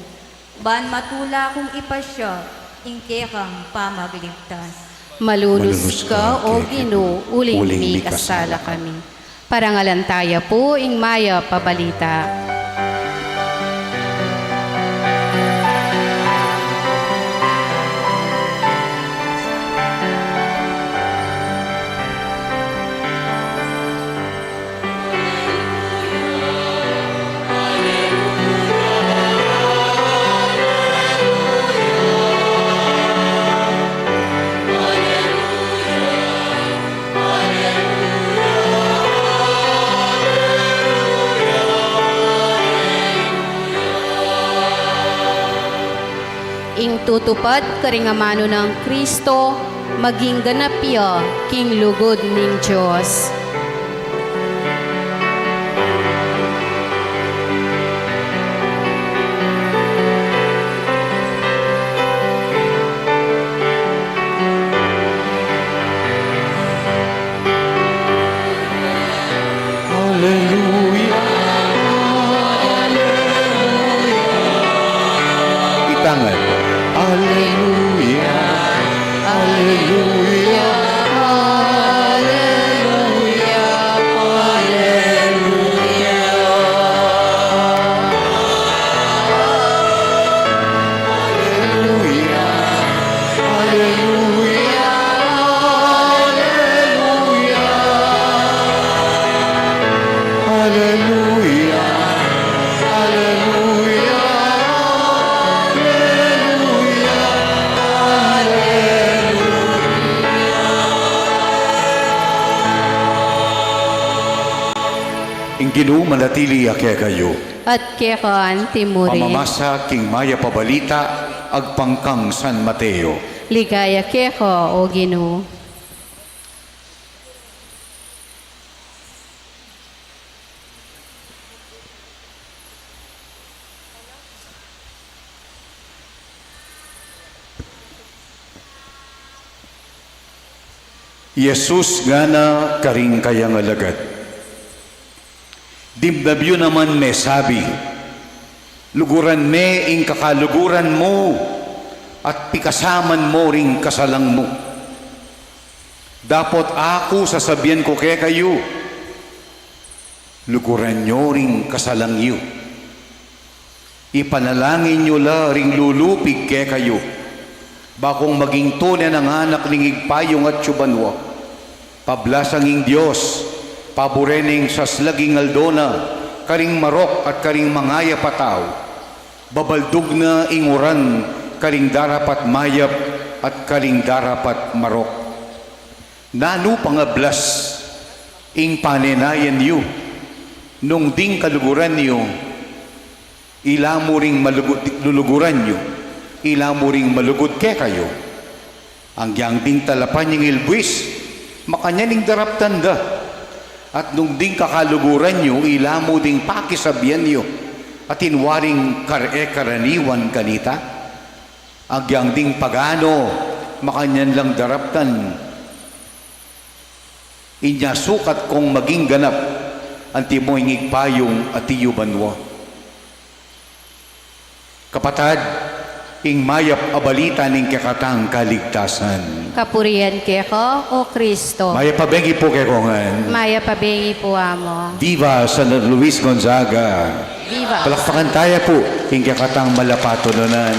ban matula kung ipasya ing kekang pamagligtas. Malunus ka, O Ginu, uling mikasala kami. Parangalan taya pu ing mayap a balita. Ing tutupad karing amanu nang Kristo, maging ganap ya king lugud ning Dios. Aleluya, aleluya. Itangan. Aleluya, aleluya, aleluya, aleluya. Aleluya, aleluya, aleluya. Aleluya, aleluya, aleluya, aleluya. Ing Ginu manatili ya kekayu. At keka anti mu rin. Pamamasa king mayap a balita, agpang kang San Mateo. Ligaya keka, O Ginu. I Jesus ngana karing kayang alagad, dimdam yu naman mesabi, luguran me ing kakaluguran mu at pikasaman mu ring kasalang mu. Dapot aku sasabian ku kekayu, luguran yu ring kasalang yu. Ipanalangin yu la ring lulupig kekayu, bakung maging tune nang anak ning Ibpa yung atsu banua. Pablasang ing Dios, pabure ne ing saslag ing aldo na karing marok at karing mangayap a tau. Babaldug na ing uran karing darapat mayap at karing darapat marok. Nanu pang ablas ing panenayan yu, nung ding kaluguran yu, ila mu ring malugud, luluguran yu, ila mu ring malugud kekayu. Agyang ding talapan ing ilbuis, makanyan ing daraptan da. At nung ding kakaluguran yu, ila mu ding pakisabian yu, atin waring kar-e karaniwan kanita. Agyang ding pagano, makanyan lang daraptan. Inya sukat kung maging ganap, antimo ing Ibpa yung atyu banua. Kapatad, ing mayap a balita ning kekatang kaligtasan. Kapurian keka, O Kristo. Mayap a bengi pu kekongan. Mayap a bengi pu, Amo. Viva San Luis Gonzaga! Viva! Palakpakan taya pu ing kekatang malapatunanan.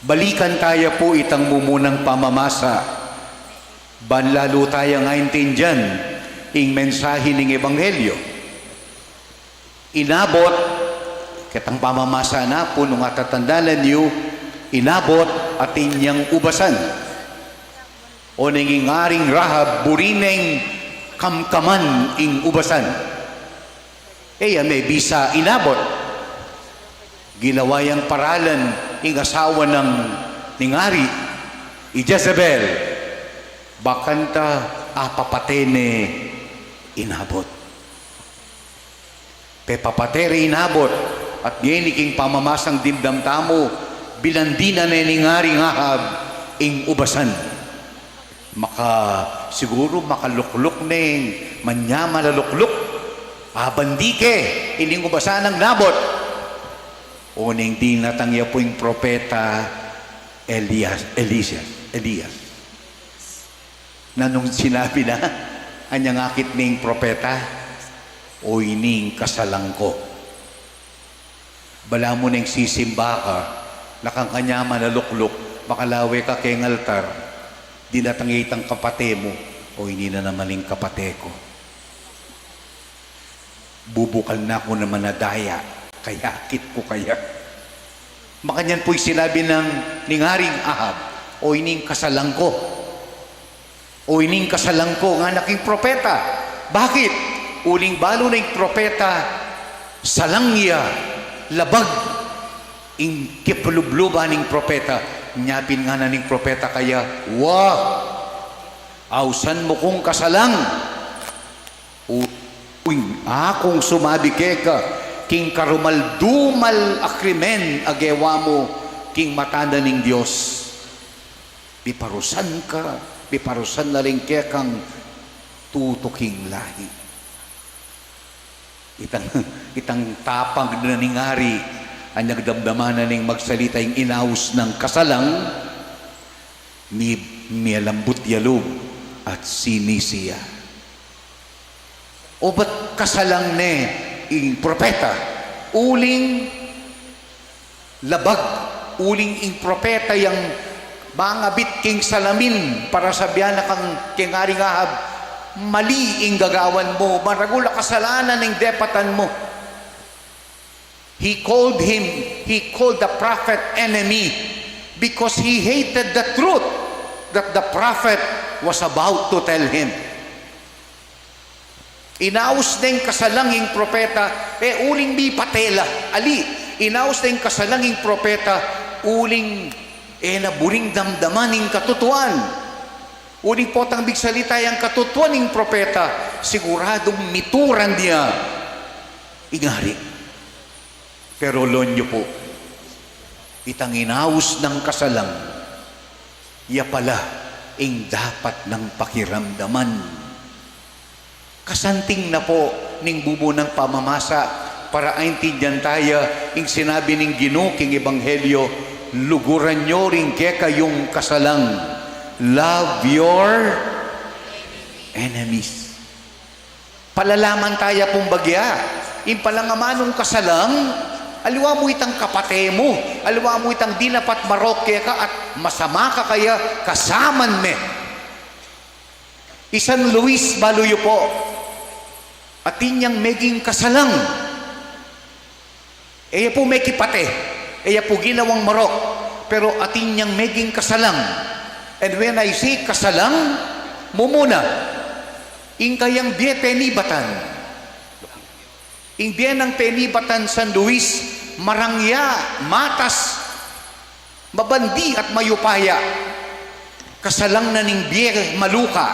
Balikan taya pu itang mumunang pamamasa. Ban lalu tayang aintindian ing mensahe ning ebanghelyo. Inabot, ketang pamamasa na pu, nung atatandanan yu, inabot atin yang ubasan. O ning ing Aring Rahab, buri neng kamkaman ing ubasan. E ya mebisa inabot. Ginawa yang paralan ing asawa nang ning ari, i Jezebel. Bakanta apapate ne i Nabot. Pepapate re i Nabot, at ngeni king pamamasang dimdam tamu, bilandinan ne ning Aring Ahab ing ubasan. Maka, siguru makalukluk ne, manyaman a lukluk. Abandi ke ining ubasan nang Nabot. Oneng dinatang ya pu ing propeta Elias, Elias, Elias. Nanung sinabi na, anyang akit ning propeta, o ining kasalang ko. Balamu neng sisimba ka, lakang kanyaman a lukluk, makalawe ka keng altar, dinatang ya itang kapate mu, o ini na naman ing kapate ko. Bubukal na ku naman a daya, kaya akit ku kaya. Makanyan pu'y sinabi nang ning Aring Ahab, o ining kasalang ko. O ining kasalang ko, ngana king propeta. Bakit? Uling balu na ing propeta, salang ya, labag ing kepalubluban ning propeta. Nyapin ngana ning propeta kaya, wa, ausan mu kung kasalang. U-, uy, akung sumabi keka, king karumal-dumal a krimen a gewa mu king mata na ning Dios. Biparusan ka, biparusan na rin kekang tutuking lahi. Itang, itang tapang na ning ari, anyang damdaman na ning magsalita ing inaus nang kasalang, mi-, mialambut ya lub at sinisi ya. Obat kasalang ne ing propeta, uling labag, uling ing propeta yang mangabit king salamin para sabian na kang keng Aring Ahab, mali ing gagawan mu, maragul a kasalanan ing depatan mu. He called him, he called the prophet enemy because he hated the truth that the prophet was about to tell him. Inaus neng kasalang ing propeta, e uling mipate la, ali, inaus neng kasalang ing propeta, uling e na buring damdaman ing katutuan. Uling potang migsalita yang katutuan ing propeta, siguradung mituran ya ing ari. Pero lawan yu pu, itang inaus nang kasalang, ya pala ing dapat nang pakiramdaman. Kasanting na pu ning bubu nang pamamasa, para aintindian taya ing sinabi ning Ginu king Ebanghelyo, luguran yu ring kekayung kasalang. Love your enemies. Palalaman taya pung bagya. Ing palang amanung kasalang, aliwa mu itang kapate mu, aliwa mu itang dinapat marok keka at masama ka kaya kasaman me. I San Luis, balu yu pu, atin yang meging kasalang. E ya pu mekipate, e ya pu ginawang marok, pero atin yang meging kasalang. And when I say kasalang, mumuna, ing kayang bie penibatan. Ing bie nang penibatan San Luis, marang ya, matas, mabandi at mayupaya. Kasalang na ning bie maluka,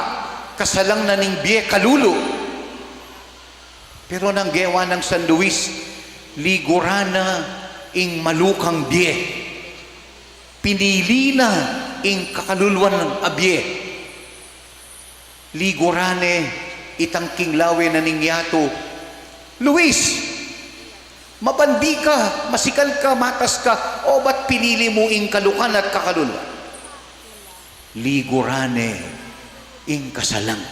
kasalang na ning bie kalulu. Pero nang gewa nang San Luis, liguran na ing malukang bie. Pinili na ing kakaluluan a bie. Liguran ne itang king lawe na ning yatu, Luis, mabandi ka, masikan ka, matas ka, obat pinili mu ing kalukan at kakaluluan? Liguran ne ing kasalang.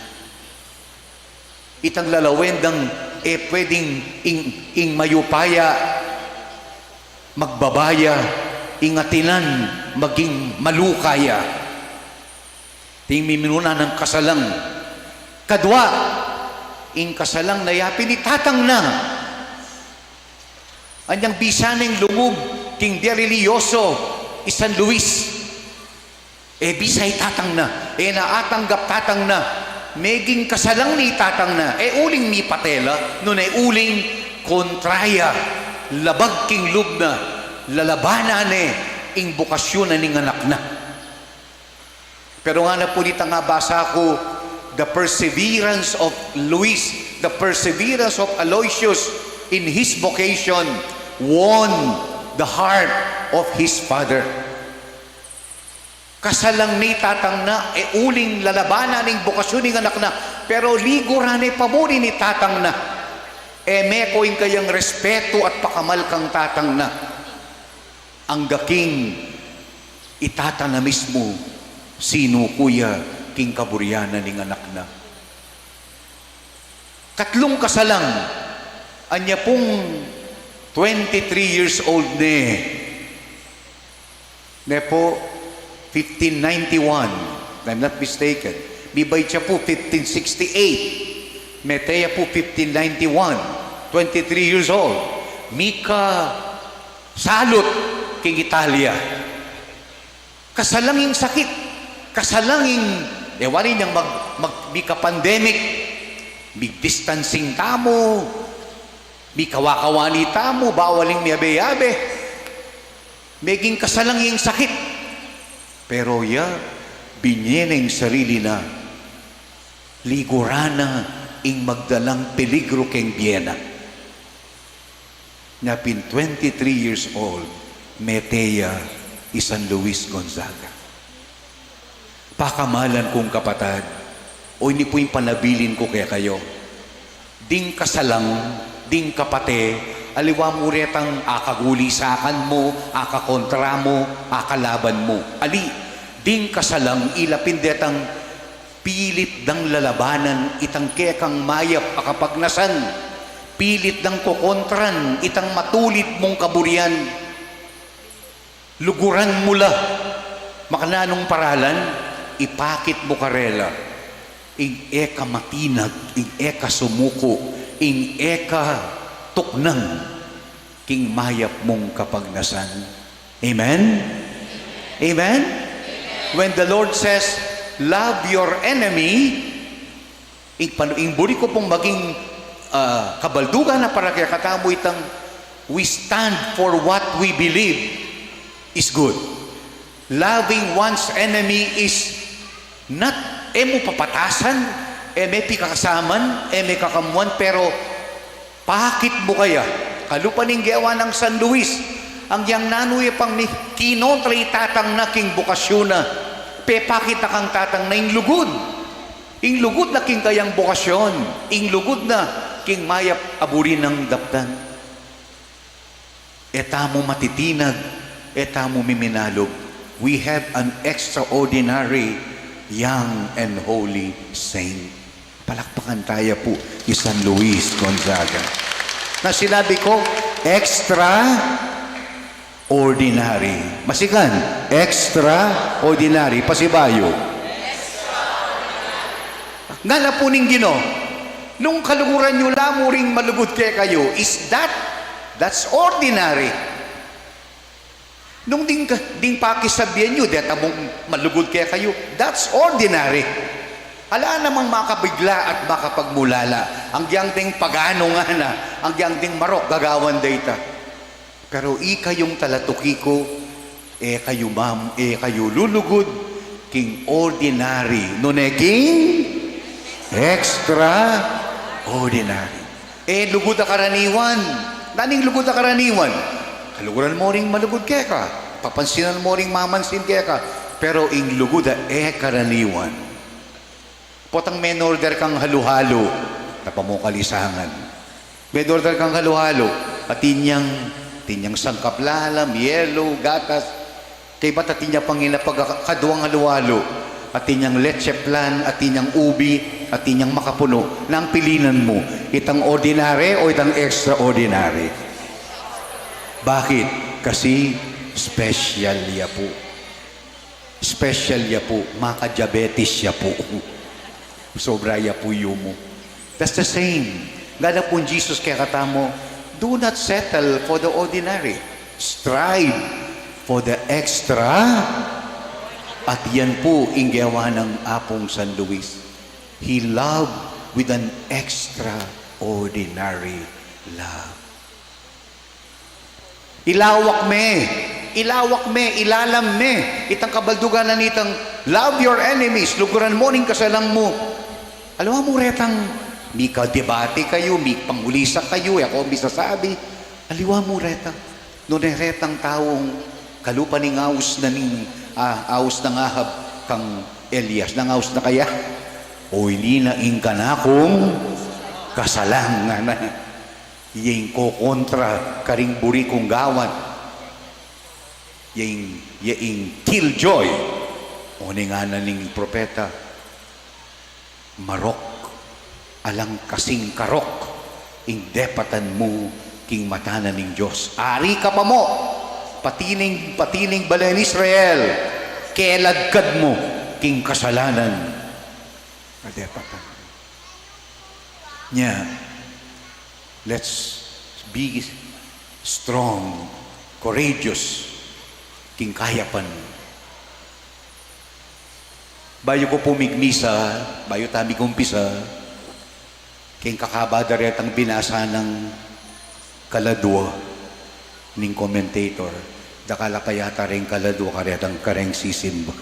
Itang lalawen dang e pwedeng ing, ing mayupaya, magbaba ya, ing atinan maging maluka ya. Iti ing miminuna nang kasalang. Kadwa, Ing kasalang na yapin i tatang na. Anyang bisa neng lungub king bie relihiyoso i San Luis. E bisa i tatang na, e na atanggap tatang na. Meging kasalang ne i tatang na, e uling mipate la, nune uling kontra ya, labag king lub na, lalabanan ne ing bokasyon na ning anak na. Pero ngana pu nitang abasa ku, the perseverance of Luis, the perseverance of Aloysius in his vocation won the heart of his father. Kasalang ne i tatang na, e uling lalabanan ing bokasyon ning anak na, pero liguran ne pa mu rin i tatang na. E meko ing kayang respetu at pakamal kang tatang na. Angga king i tatang na mismu sinuku ya king kaburian na ning anak na. Katlung kasalang, anya pung twenty-three years old ne. Ne pu, fifteen ninety-one, if I'm not mistaken. Mibayu ya pu fifteen sixty-eight. Mete ya pu fifteen ninety-one, twenty-three years old. Mika salut king Italia. Kasalang ing sakit, kasalang ing, e wari nyang mag, mag, mika-pandemic, mig-distancing tamu, mikawa-kawani tamu, bawal ing miyabe-yabe. Meging kasalang ing sakit. Pero ya, binie ne ing sarili na, liguran na ing magdalang peligru keng bie na. Nya pin twenty-three years old, mete ya i San Luis Gonzaga. Pakamalan kung kapatad, o ini pu ing panabilin ku kekayu. Ding kasalang, ding kapate, aliwa mu retang akagulisakan mu, akakontra mu, akalaban mu. Ali, ding kasalang, ila pin detang pilit dang lalabanan itang kekang mayap a kapagnasan. Pilit dang kokontran itang matulid mung kaburian. Luguran mu la. Makananung paralan, ipakit mu karela ing e ka matinag, ing e ka sumuku, ing e ka tuknang king mayap mung kapagnasan. Amen? Amen? When the Lord says, "Love your enemy," ing, panu-, ing buri ku pung maging, ah, kabaldugan na para kekatamu itang, "We stand for what we believe is good." Loving one's enemy is not, e mu papatasan, e me pikakasaman, e me kakamuan, pero pakit mu kaya, kalupa ning gewa nang San Luis, agyang nanu ya pang mi-, kinontra i tatang na king bokasyon na, pepakit na kang tatang na ing lugud. Ing lugud na king kayang bokasyon, ing lugud na king mayap a buri nang daptan. E tamu matitinag, e tamu miminalug. We have an extraordinary young and holy saint. Palakpakan taya pu i San Luis Gonzaga. Na sinabi ku, extraordinary. Masikan, extraordinary. Pasibayu. Ngana pu ning Ginu, nung kaluguran yu la mu ring malugud kekayu, is that, that's ordinary. Nung ding, ding pakisabian yu, deta mung malugud kekayu, that's ordinary. Ala namang makabigla at makapagmulala, agyang ding pagano ngana, agyang ding marok gagawan deta. Pero ikayung talatuki ku, e kayu mam-, e kayu lulugud king ordinary, nune king extraordinary. E lugud a karaniwan. Nanu ing lugud a karaniwan? Kaluguran mu ring malugud keka, papansinan mu ring mamansin keka, pero ing lugud a e karaniwan. Potang menorder kang halu-halu, tapa mu kalisangan. Menorder kang halu-halu, atin yang, atin yang sangkap lalam, yelo, gatas. Kaybat atin yang pangina pagkakaduang halu-halu, atin yang leche flan, atin yang ubi, atin yang makapunu. Nang pilinan mu, itang ordinary o itang extraordinary? Bakit? Kasi special ya pu. Special ya pu, makadiabetes ya pu. Sobra ya pu yumu. That's the same. Ngana pung Jesus kekatamu, do not settle for the ordinary. Strive for the extra. At yan pu ing gewa nang Apung San Luis. He loved with an extraordinary love. Ilawak me, ilawak me, ilalam me itang kabaldugan na nitang, "Love your enemies, luguran mu ning kasalang mu." Aliwa mu retang mikadebate kayu, mipangulisak kayu, e ku misasabi. Aliwa mu retang, nune retang taung kalupa ning aus na ning, ah, aus nang Ahab kang Elias, nang aus na kaya? O ini na ing kanakung kasalangan na. Iya ing kokontra karing buri kung gawan. Iya ing, iya ing killjoy. O ning ngana ning propeta, marok, alang kasing karok ing depatan mu king mata na ning Dios. Ari ka pa mu, pati ning, pati ning balen Israel, keladkad mu king kasalanan a depatan. Nya, let's be strong, courageous, king kayapan. Bayu ku pu migmisa, bayu ta migumpisa, king kakaba da retang binasa nang kaladua ning commentator, dakal a pa yata ring kaladua karetang kareng sisimba.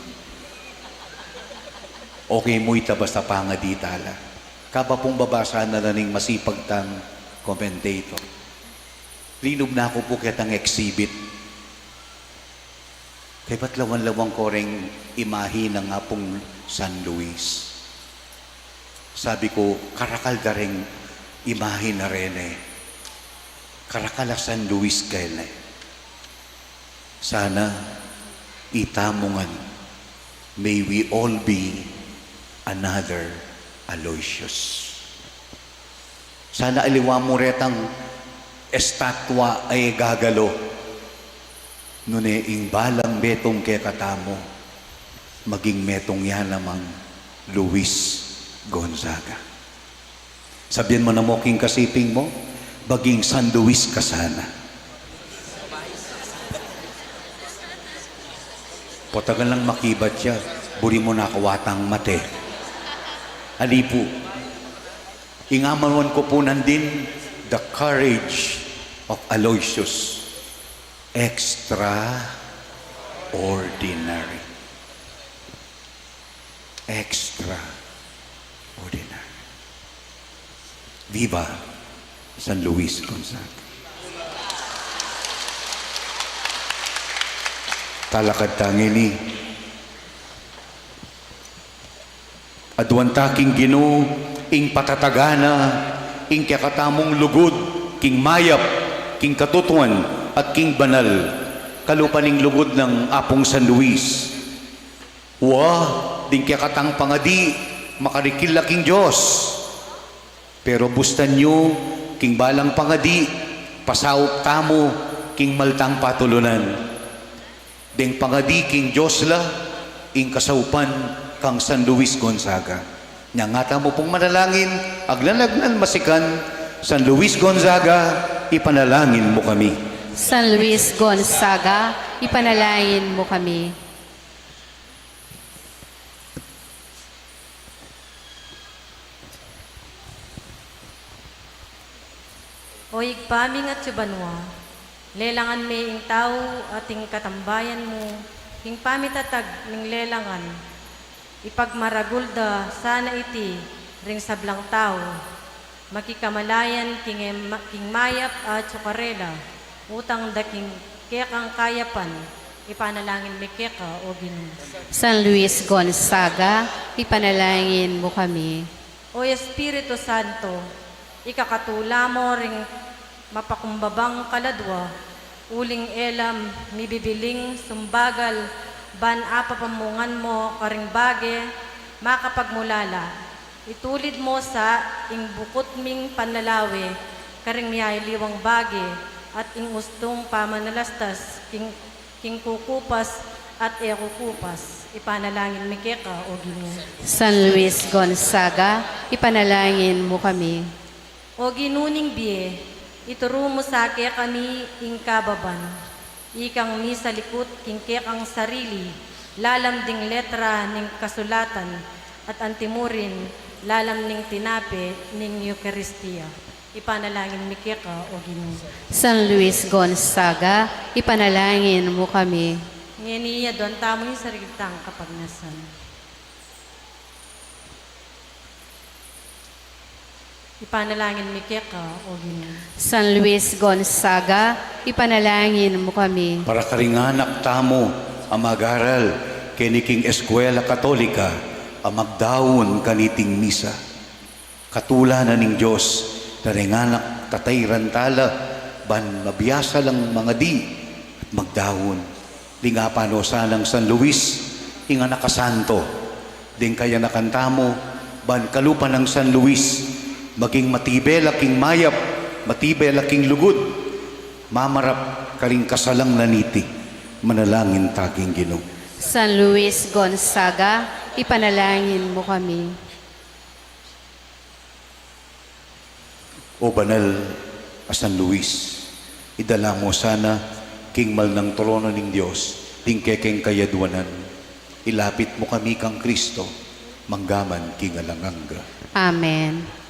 Okay mu ita basta pangadi tala. Kaba pung babasa na la ning masipag tang commentator, linub na ku pu ketang exhibit. Kaybat lawan-lawan ku reng imahe nang Apung San Luis. Sabi ku, karakal da reng imahe na reni. Karakal a San Luis keni. Sana itamu ngan, may we all be another Aloysius. Sana aliwa mu retang estatwa a e gagalo, nune ing balang metung kekatamu, maging metung ya namang Luis Gonzaga. Sabian mu namu king kasiping mu, maging San Luis ka sana. Patagal nang makibat ya, buri mu na kawatang mate. Ali pu, ing amanuan ku pu nandin, the courage of Aloysius. Extraordinary. Extraordinary. Viva San Luis Gonzaga. Talakad ta ngeni. Aduan ta king Ginu ing patatagan na ing kekatamung lugud king mayap, king katutuan, at king banal. Kalupa ning lugud nang Apung San Luis. Wa, ding kekatang pangadi, makarikil la king Dios. Pero bustan yu, king balang pangadi, pasaup tamu king maltang patulunan. Deng pangadi king Dios la, ing kasaupan kang San Luis Gonzaga. Nya ngatamu pung manalangin, agnan-agnan masikan, San Luis Gonzaga, ipanalangin mu kami. San Luis Gonzaga, ipanalangin mu kami. O Ibpa ming atsu banua, lelangan me ing tau at ing katambayan mu, king pamitatag ning lelangan, ipagmaragul da sana iti ring sablang tau, makikamalayan king em-, king mayap atsu karela, utang da king kekang kayapan, ipanalangin mi keka, O Ginu. San Luis Gonzaga, ipanalangin mu kami. O Espiritu Santo, ikakatula mo ring mapakumbabang kaladua, uling e la mibibiling sumbagal ban apapamungan mo karing bage makapagmulala. Itulid mo sa ing bukut ming panlalawe karing miyayaliwang bage at ing ustung pamanalastas king, king kukupas at e kukupas. Ipanalangin mi keka, O Ginu. San Luis Gonzaga, ipanalangin mu kami. O Ginu ning bie, ituru mu sa kekami ing kababan, ikang misalikut king kekang sarili, lalam ding letra ning kasulatan, at antimurin, lalam ning tinape ning Eukaristia. Ipanalangin mi keka, O Ginu. San Luis Gonzaga, ipanalangin mu kami. Ngeni, aduan tamu ing sarili tang kapagnasan. Ipanalangin mi keka, O Ginu. San Luis Gonzaga, ipanalangin mu kami. Para karing anak tamu a mag-aral keni king Eskwela Katolika a magdaun kaniting misa. Katula na ning Dios, da reng anak tatairan tala, ban mabiasa lang mangadi at magdaun. Lingapan no sa nang San Luis, ing anak a santo, deng kayanakan tamu, ban kalupa nang San Luis, maging matibe la king mayap, matibe la king lugud, mamarap karing kasalang na niti, manalangin ta king Ginu. San Luis Gonzaga, ipanalangin mu kami. O banal a San Luis, idala mo sana king malnang trono ning Dios ding kekeng kayaduanan. Ilapit mo kami kang Kristo, manggaman king alang angga. Amen.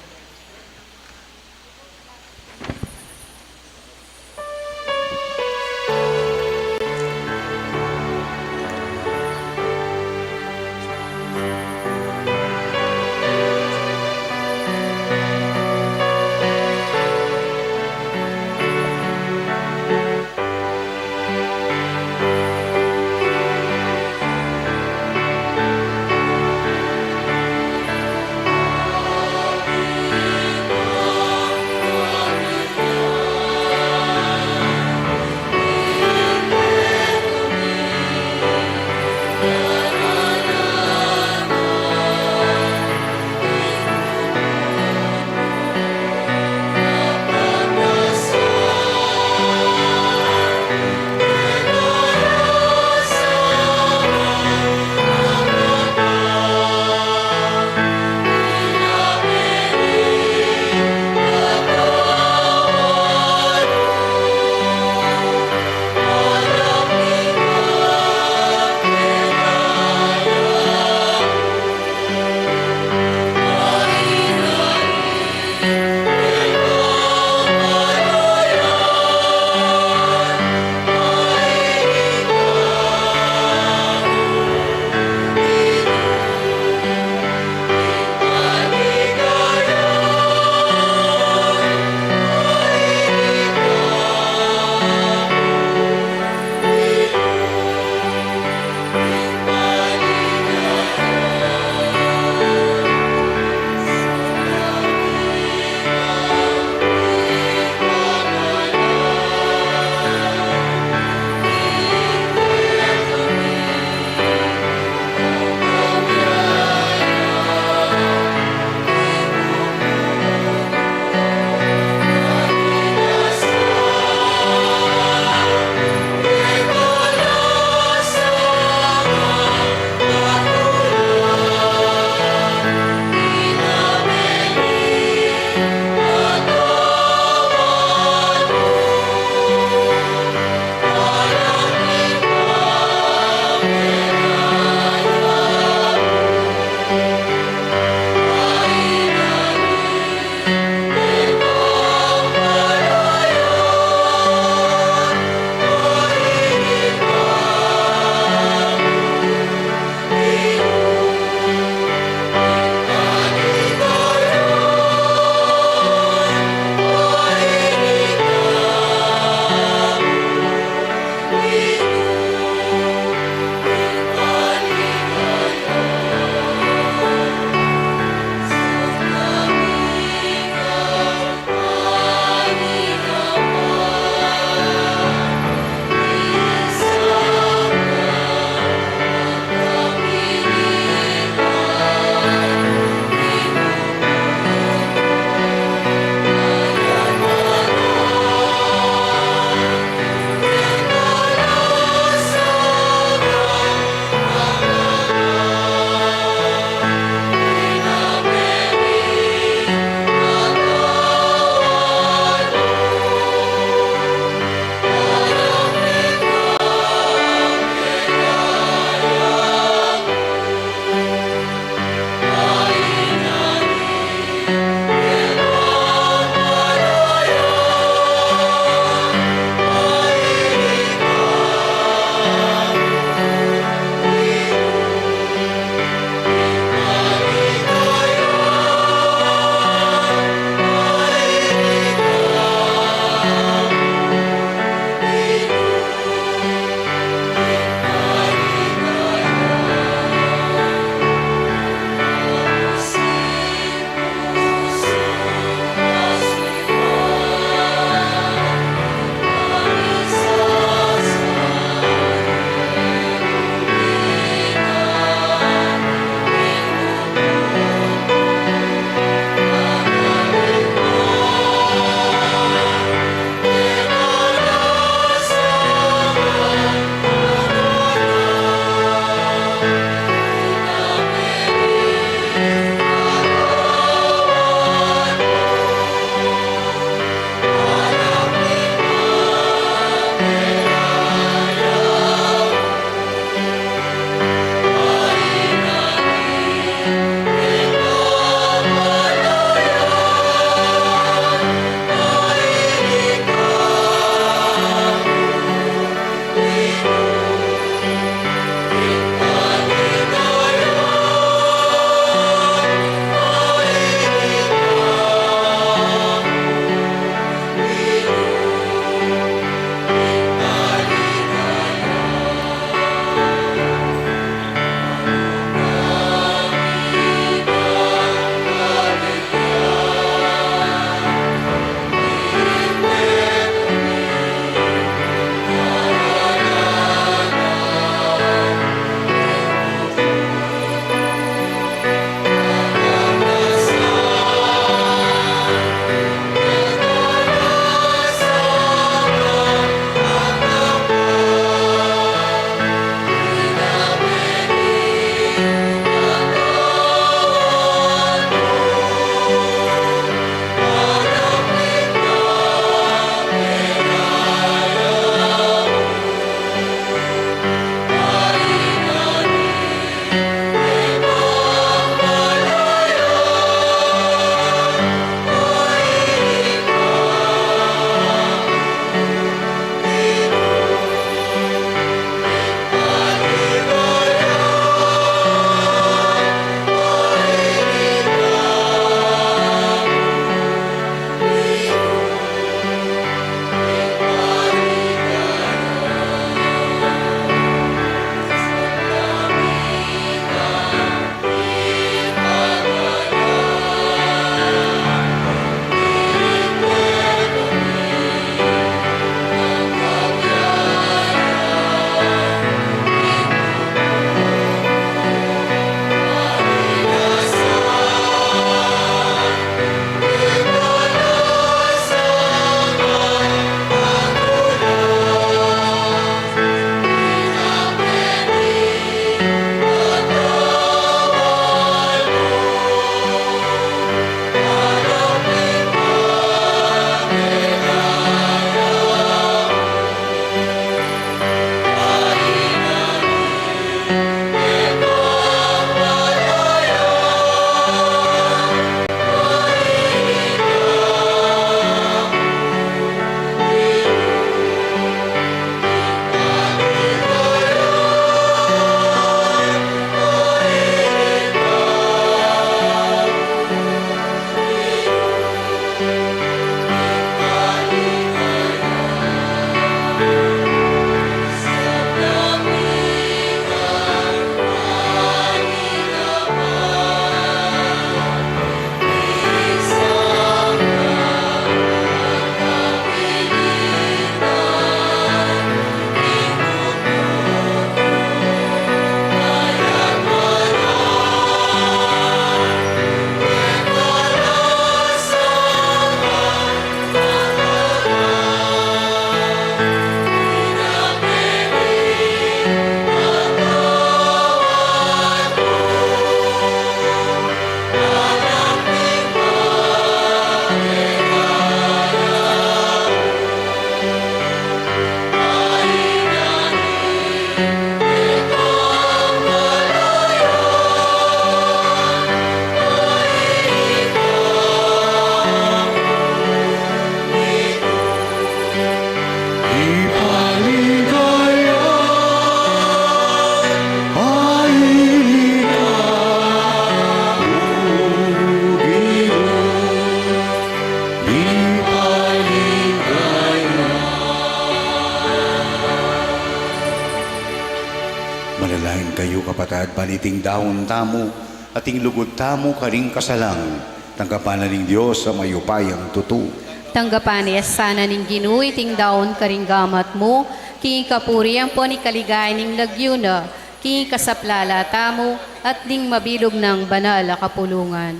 iting daun tamu, at ing lugud tamu karing kasalang, tanggapan na ning Dios a mayupayang tutu. Tanggapan na ya sana ning Ginu iting daun karing gamat mu, king kapurian ampon ing kaligayan ning lagyu na, king kasaplalan tamu, at ning mabilug nang banal a kapulungan.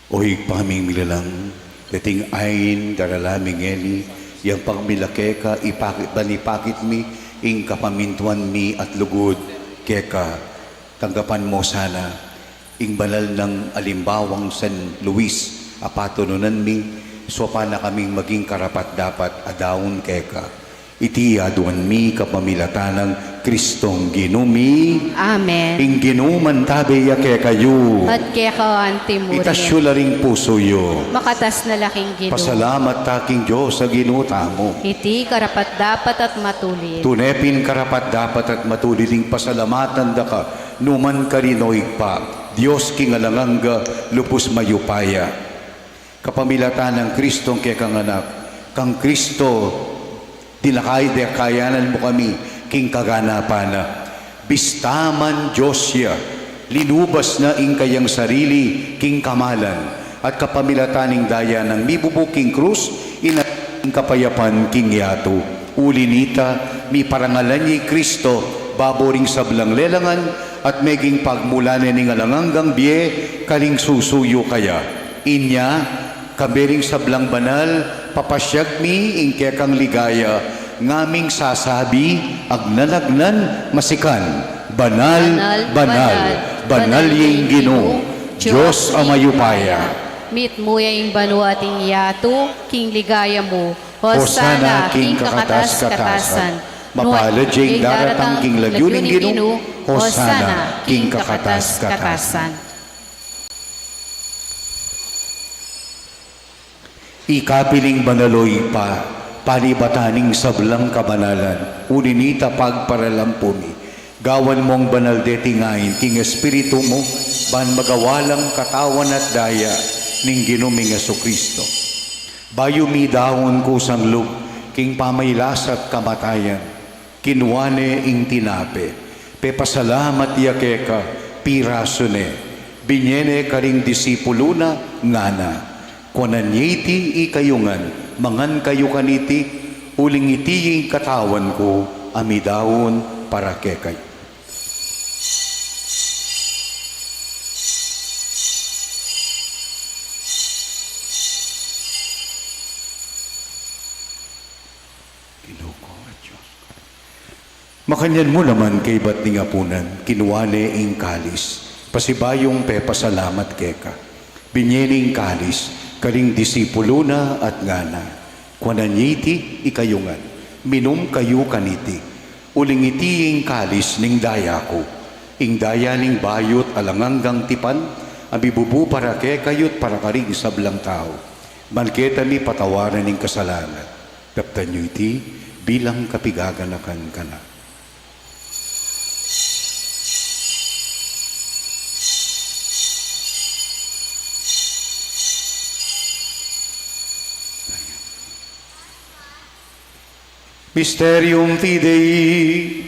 O Ibpa ming milalang, deting ain darala mi ngeni, yang pagmila keka, ipakit, ban ipakit mi ing kapamintuan mi at lugud keka. Tanggapan mo sana ing banal nang alimbawang San Luis a patununan mi, saupan na kaming maging karapat-dapat a daun keka. Iti aduan mi kapamilatan nang Kristong Ginu mi. Amen. Ing Ginu mantabe ya kekayu. At keka antimu rin. Itas yu la ring pusu yu. Makatas na la king Ginu. Pasalamat ta king Dios a Ginu tamu. Iti karapat-dapat at matulid. Tune pin karapat-dapat at matulid ing pasalamatan da ka, nu man karin, o Ibpa, Dios king alang angga, lubus mayupaya. Kapamilatan nang Kristong kekang Anak, kang Kristo, dinakay, dakayanan mu kami king kaganapan na. Bista man Dios ya, linubas na ing kayang sarili king kamalan, at kapamilatan ning daya nang mibubu king krus, ina ing kapayapan king yatu. Uli nita, miparangalan ya i Kristo babo ring sablang lelangan, at meging pagmulan ne ning alang anggang bie karing susuyu kaya. Inya, kayabe ring sablang banal, papasiag mi ing kekang ligaya, ngaming sasabi, agnan-agnan, masikan, banal, banal, banal, banal ya ing Ginu, Dios a mayupaya. Mitmu ya ing banua at ing yatu king ligaya mu. Hosana king kakatas-katasan. Mapalad ya ing daratang king lagyu ning Ginu. Hosana king kakatas-katasan. Ika piling banal, o Ibpa, panibatan ning sablang kabanalan, uli nita pagparalan pu mi. Gawan mung banal deting ain king Espiritu mu, ban magawa lang katawan at daya ning Ginu ming Jesucristo. Bayu midaun kusang lub king pamailas at kamatayan, kinua ne ing tinape, pepasalamat ya keka, pirasu ne, binie ne karing disipulu na, ngana: Kuanan ye iti ikayu ngan, mangan kayu kaniti, uling iti ing katawan ku a midaun para kekayu. Ginu ku at Dios ku. Makanyan mu naman kaybat ning apunan, kinua ne ing kalis, pasibayung pepasalamat keka. Binie ne ing kalis karing disipulu na at ngana: Kuanan ye iti ikayu ngan, minum kayu kaniti, uling iti ing kalis ning daya ku, ing daya ning bayu't alang anggang tipan, a mibubu para kekayu't para karing sablang tau, ban keta mipatawaran ing kasalanan. Daptan yu iti bilang kapigaganakan kanaku. Mysterium Fidei.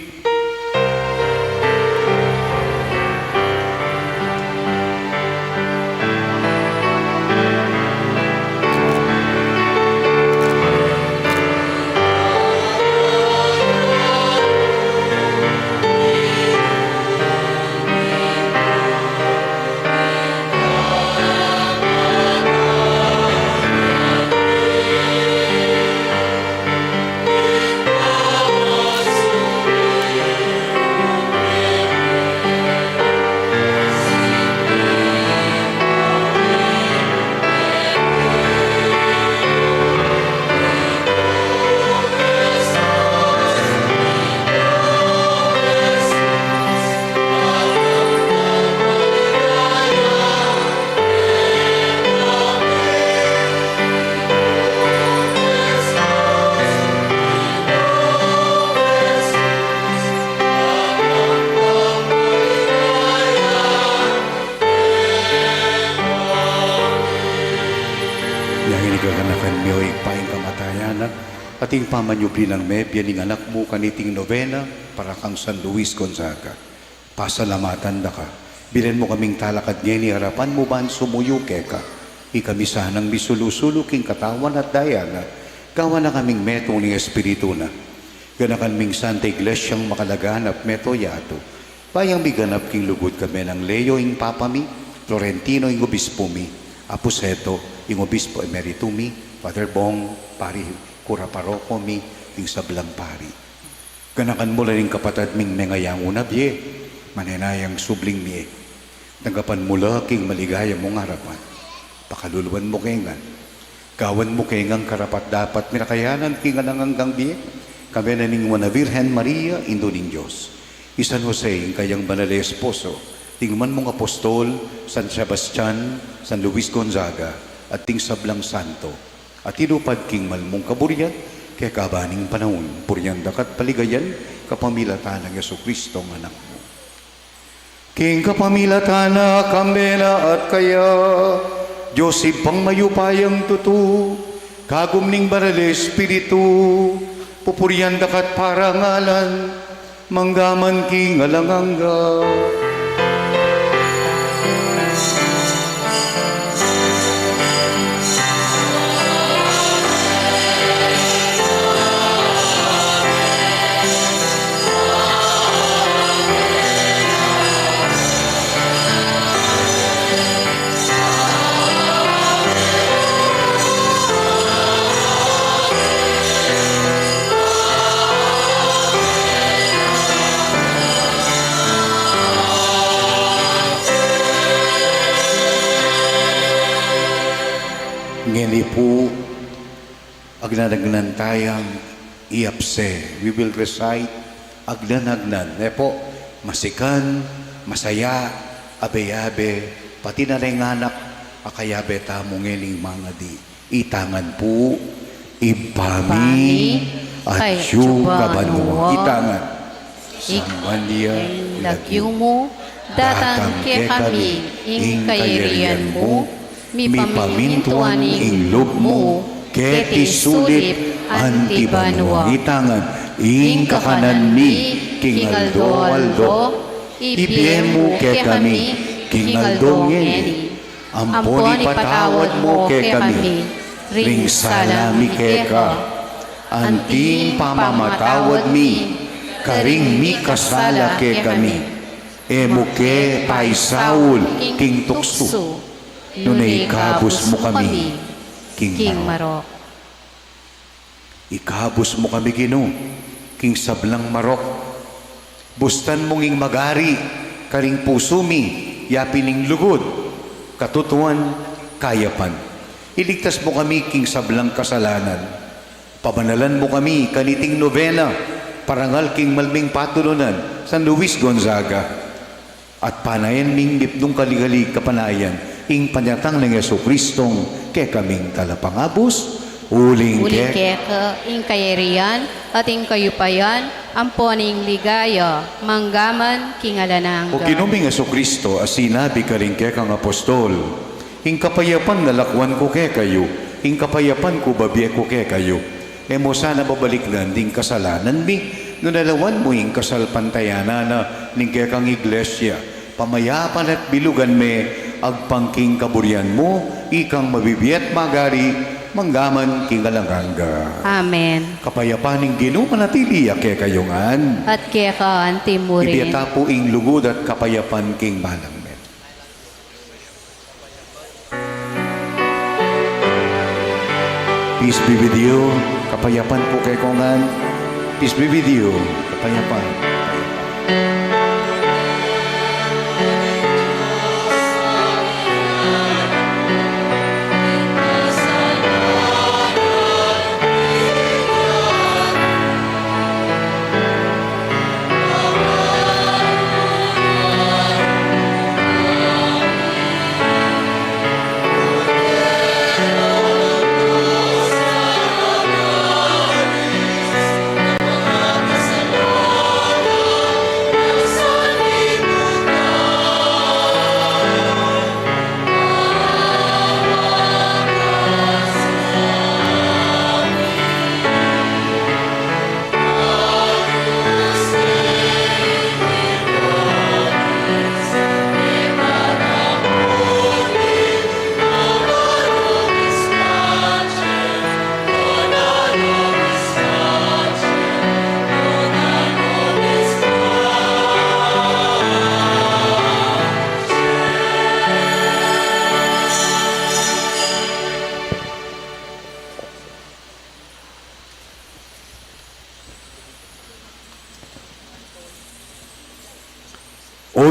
Niyang ini gaganakan mi, o Ibpa, ing kamatayan na at ing pamanyubli nang mebie ning Anak mu kaniting nobena para kang San Luis Gonzaga. Pasalamatan da ka. Bilan mu kaming talakad ngeni arapan mu ban sumuyu keka. Ikami sanang misulu-sulu king katawan at daya na, gawan na kaming metung ning Espiritu na. Ganakan ming Santa Iglesia a makalaganap metung yatu. Ba yang miganap king lugud kami nang Leo ing Papa mi, Florentino ing Obispo mi, Apu Seto ing Obispo Emerito mi, Father Bong, Pari, Kura Paroko mi, ing sablang pari. Ganakan mu la ring kapatad ming mengayangu na bie, manenayang subling mie. Tanggapan mu la king maligaya mung arapan. Pakaluluan mu ke ngan. Gawan mu ke ngan karapat-dapat mirakayanan king alang anggang bie. Kayabe na ning Nuan a Virgen Maria, Indu ning Dios. I San Jose, ing kayang banal a esposo. Ding man mung apostol, San Sebastian, San Luis Gonzaga, at ding sablang santo. At ilupad king mal mung kaburian, keka ban king panaun, purian da ka't paligayan, kapamilatan nang Jesucristo a Anak mu. King kapamilatan na, kambe na at kaya, Dios Ibpang mayupayang tutu, kagum ning Banal a Espiritu, pupurian da ka't parangalan, mangga man king alang angga. Ngeni pu, agnan-agnan tayang iapse. We will recite agnan-agnan. E pu, masikan, masaya, abe-abe, pati na ring anak a kayabe tamu ngening mangadi. Itangan pu, Ibpa mi, atyu ka banua. Itangan. Samban ya ing lagyu mu, datang kekami ing kayarian mu, mipamintuan ing lub mu, keti sulip anti banua. Itangan, ing kakanan mi king aldo-aldo, ibie mu kekami king aldo ngeni. Ampon ipatawad mu kekami ring sala mi keka, anti ing pamamatawad mi karing mikasala kekami. E mu ke paisaul king tuksu, nune ikabus mu kami king marok. Ikabus mu kami, Ginu, king sablang marok. Bustan mung ing magari karing pusu mi, yapin ing lugud, katutuan, kayapan. Iligtas mu kami king sablang kasalanan. Pabanalan mu kami kaniting nobena, parangal king mal ming patulunan, San Luis Gonzaga. At panayan ming mipnung kalikali kapanayan ing panyatang nang Jesucristong kekaming Talapangabus, uling keka ing kayarian at ing kayupayan, ampon ing ligaya, mangga man king alang angga. O Ginu ming Jesucristo, a sinabi karing kekang apostol, ing kapayapan lakwan ku kekayu, ing kapayapan ku bibie ku kekayu. E mu sana babalikdan ding kasalanan mi, nune lawan mu ing kasalpantayanan na ning kekang Iglesia. Pamayapan at bilugan me agpang king kaburian mu, ikang mabibie at magari, mangga man king alang angga. Amen. Kapayapan ning Ginu manatili ya kekayu ngan. At keka anti mu rin. Ibie ta pu ing lugud at kapayapan king manang me. Peace be with you. Kapayapan pu kekayu ngan. Peace be with you. Kapayapan.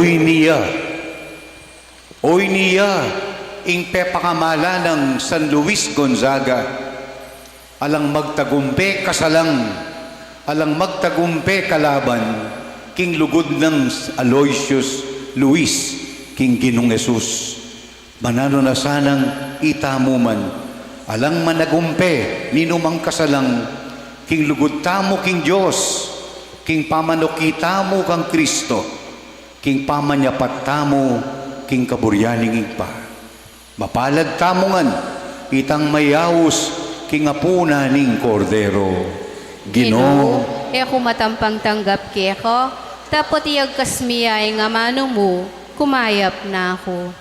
Oy niya, oy niya, ing pepakamalan nang San Luis Gonzaga, alang magtagumpe kasalang, alang magtagumpe kalaban, king lugud nang Aloysius Luis, king Ginung Jesus. Mananu na sanang itamu man, alang managumpe ninumang kasalang, king lugud tamu king Dios, king pamanuki tamu kang Kristo, king pamanyapat tamu king kaburian ning Ibpa. Mapalad tamu ngan, itang mayaus king apunan ning Kordero. Ginu, e ku matampang tanggap keka, dapot iyagkas mu ya ing amanu mu, kumayap na ku.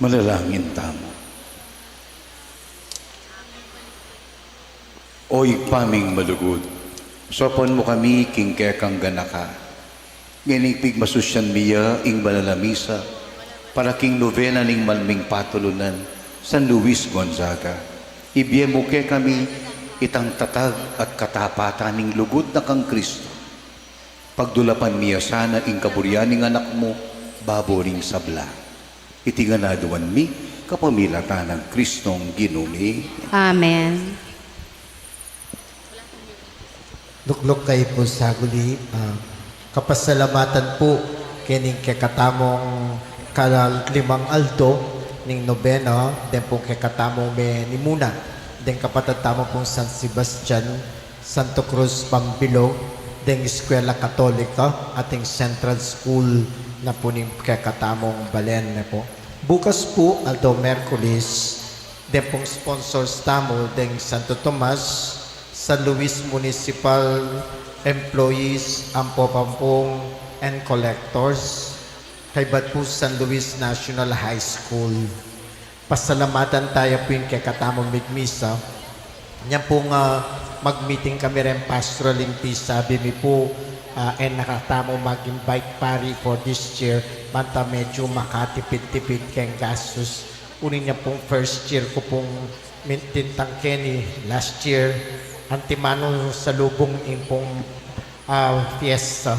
Manalangin tamu. O Ibpa ming malugud, saupan mu kami king kekang ganaka. Ngening pigmasusyan mi ya ing banal a misa para king nobena ning Mal ming Patulunan, San Luis Gonzaga. Ibie mu kekami itang tatag at katapatan ning lugud na kang Kristo. Pagdulapan mi ya sana ing kaburian ning Anak mu babo ring sabla. Iti ngan aduan mi kapamilatan nang Kristong Ginu mi. Amen. Lukluk kayu pu saguli, ah, kapasalamatan pu kening kekatamung kalimang aldo ning nobena, den pung kekatamung menimuna, deng kapatad tamu pung San Sebastian, Santo Cruz, Pambilog, deng Eskwela Katolika, ating Central School na pu ning kekatamung balen ne pu. Bukas pu, aldo Merkulis, den pung sponsors tamu, deng Santo Tomas, San Luis Municipal Employees, ampo pampung and Collectors, kaybat pu San Luis National High School. Pasalamatan taya pu ing kekatamung migmisa. Nyang pung, ah, magmiting kami reng pastoral, ing pisabi mi pu, ah, e na katamu mag-invite pari for this year, banta medyu makatipid-tipid keng gastus. Uli nyang pung first year ku pung min-, dintang keni last year, antimanu salubung ing pung, ah, fiesta.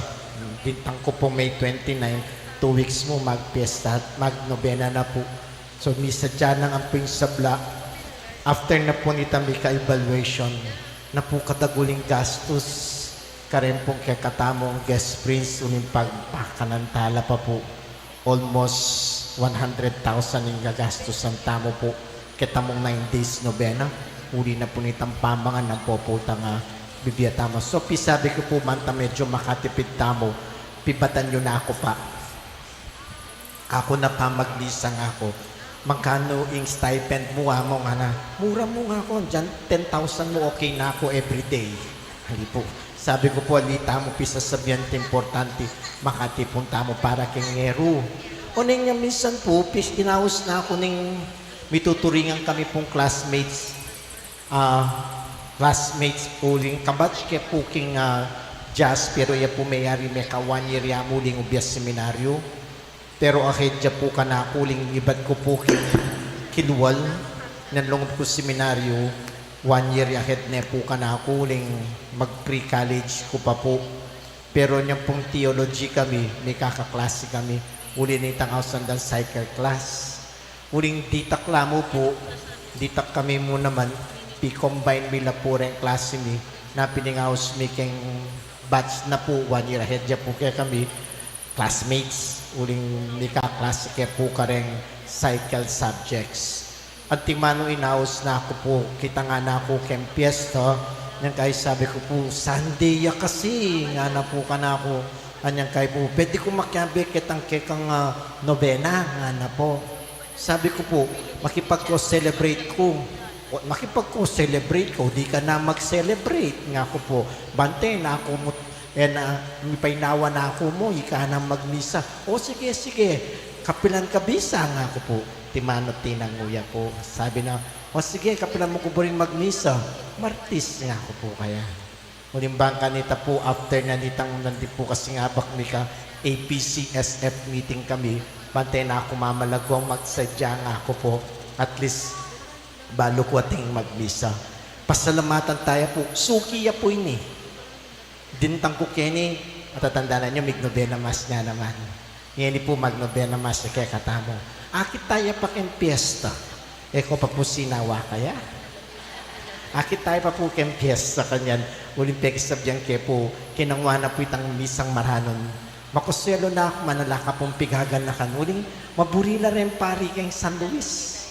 Dintang ku pung May twenty-nine, two weeks mu magpiesta, magnobena na pu. So, misadya nang ampo ing sabla. After na pu nita, mika-evaluation na pu kadaguling gastus. Karen pung kekatamung guest prince, uling pagpakanan tala pa pu. Almost one hundred thousand ing gagastusan tamu pu. Ketamung nine days nobena. Uli na pu nitang pamangan, nang poputang, ah, bibie tamu. So, pisabi ku pu, banta medyu makatipid tamu, pibatan yu na ku pa. Aku na pa magmisa, ngaku. Magkanu ing stipend mu, Among? Ngana. Mura mu, ngaku, dyan ten thousand mu, okay na ku everyday. Ali pu. Sabi ku pu, ali tamu pisasabian, importante makatipun tamu para keng eru. Oneng nya minsan pu, pis-, inaus na ku ning mituturingan kami pung classmates. Ah, classmates uling kabatch ke pu king, ah, jazz, pero iya pu meyari meka one year ya mu uling ubya seminaryo. Pero ahead ya pu kanaku uling ibat ku pu king Kilwal, nang lungub ku seminaryo, one year ahead ne pu kanaku uling mag-pre-college ku pa pu. Pero nyang pung theology kami, mikakaklase kami, uli nitang ausan dang cycle class. Uling ditak la mu pu, ditak kami mu naman, pi-combine mi la pu reng klase mi, na piningaus mi keng batch na pu, one year ahead ya pu kekami, classmates, uling mikaklase ke pu kareng cycle subjects. Antimanu inaus na ku pu, kita ngana ku keng piesta, nyang kai sabi ku pu, "Sunday ya kasi," ngana pu kanaku, anyang kai pu, "Pwede ku makiabe ketang kekang, ah, nobena?" ngana pu. Sabi ku pu, "Makipagko-celebrate ku." "O, makipagko-celebrate ka, o di ka na mag-celebrate," ngaku pu. "Bante na ku mu, e na, mipainawa na ku mu, ika na magmisa." "O, sige, sige. Kapilan ka bisa?" ngaku pu. Timanu tinangu ya pu. Sabi na, "O, sige, kapilan mu ku buring magmisa?" "Martis," ngaku pu kaya. Uling bang kanita pu, after na nitang, nandin pu kasing abak mi ka A P C S F meeting kami, bante na ku mamalaguang, magsadya ngaku pu, at least balu ku ating magmisa. Pasalamatan taya pu, suki ya pu ini. Dintang ku keni, matatandanan yu, mig-novena mass nga naman. Ngeni pu, mag-novena mass ya kekatamu. Akit taya pa keng piesta. E ko pa pu sinawa kaya. Akit taya pa pu keng piesta kanyan. Uling pekisabyan ke pu, kinangwa na pu itang misang maranun. Makuselu na ku, manalaka pung pigaganakan. Uling maburi la reng pari keng San Luis.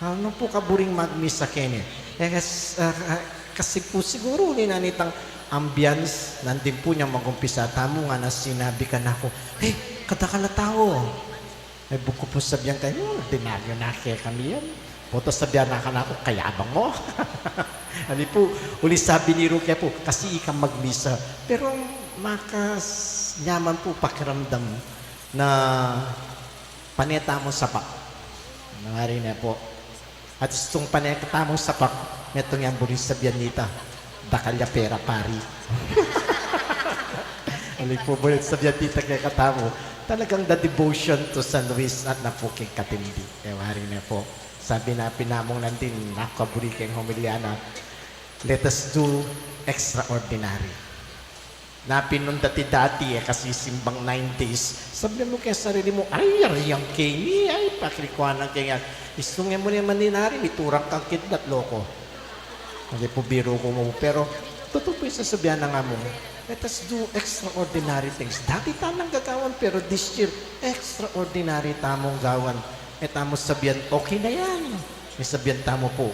Anu pu kaburing magmisa keni? E, kas-, ah, ah, kasi pu siguru nina nitang ambiance, nandin pu nyang magumpisa tamu, ngana sinabi kanaku, "Hey, kadakal a tau." E, bukut ku pu sabyan kaya, "Hmm, ordinaryu na kekami yan." Pota sabyan na kanaku, "Kayabang mu." Ani pu, uli sabi ni Ruke pu, "Kasi ika magmisa." Pero makas-, nyaman pu pakiramdam na pane tamu sapa. Mari na po. At istung pane katamu sa pak, metung yang buri sabian nita, dakal ya pera, pari. Ali po buri sabian nita kekatamu. Talagang the devotion to San Luis at na po king katindi. E, mari na po. Sabi na pin namung nandin, nakaburi keng homilya na, let us do extraordinary. Na pin nung dati-dati, e, kasi simbang nine days, sabi mu keng sarili mu, "Ay, ari yang keni, ay, paklikuanan ke ngan." Istung e mu ne man ninari, miturang kang kidnat, loko. Hindi po, biru ku mu, pero tutu po ing sasabian nang amu. Let us do extraordinary things. Dati tanang gagawan, pero this year, extraordinary tamung gawan. E tamu sabian, "Okay na yan." E sabian tamu po,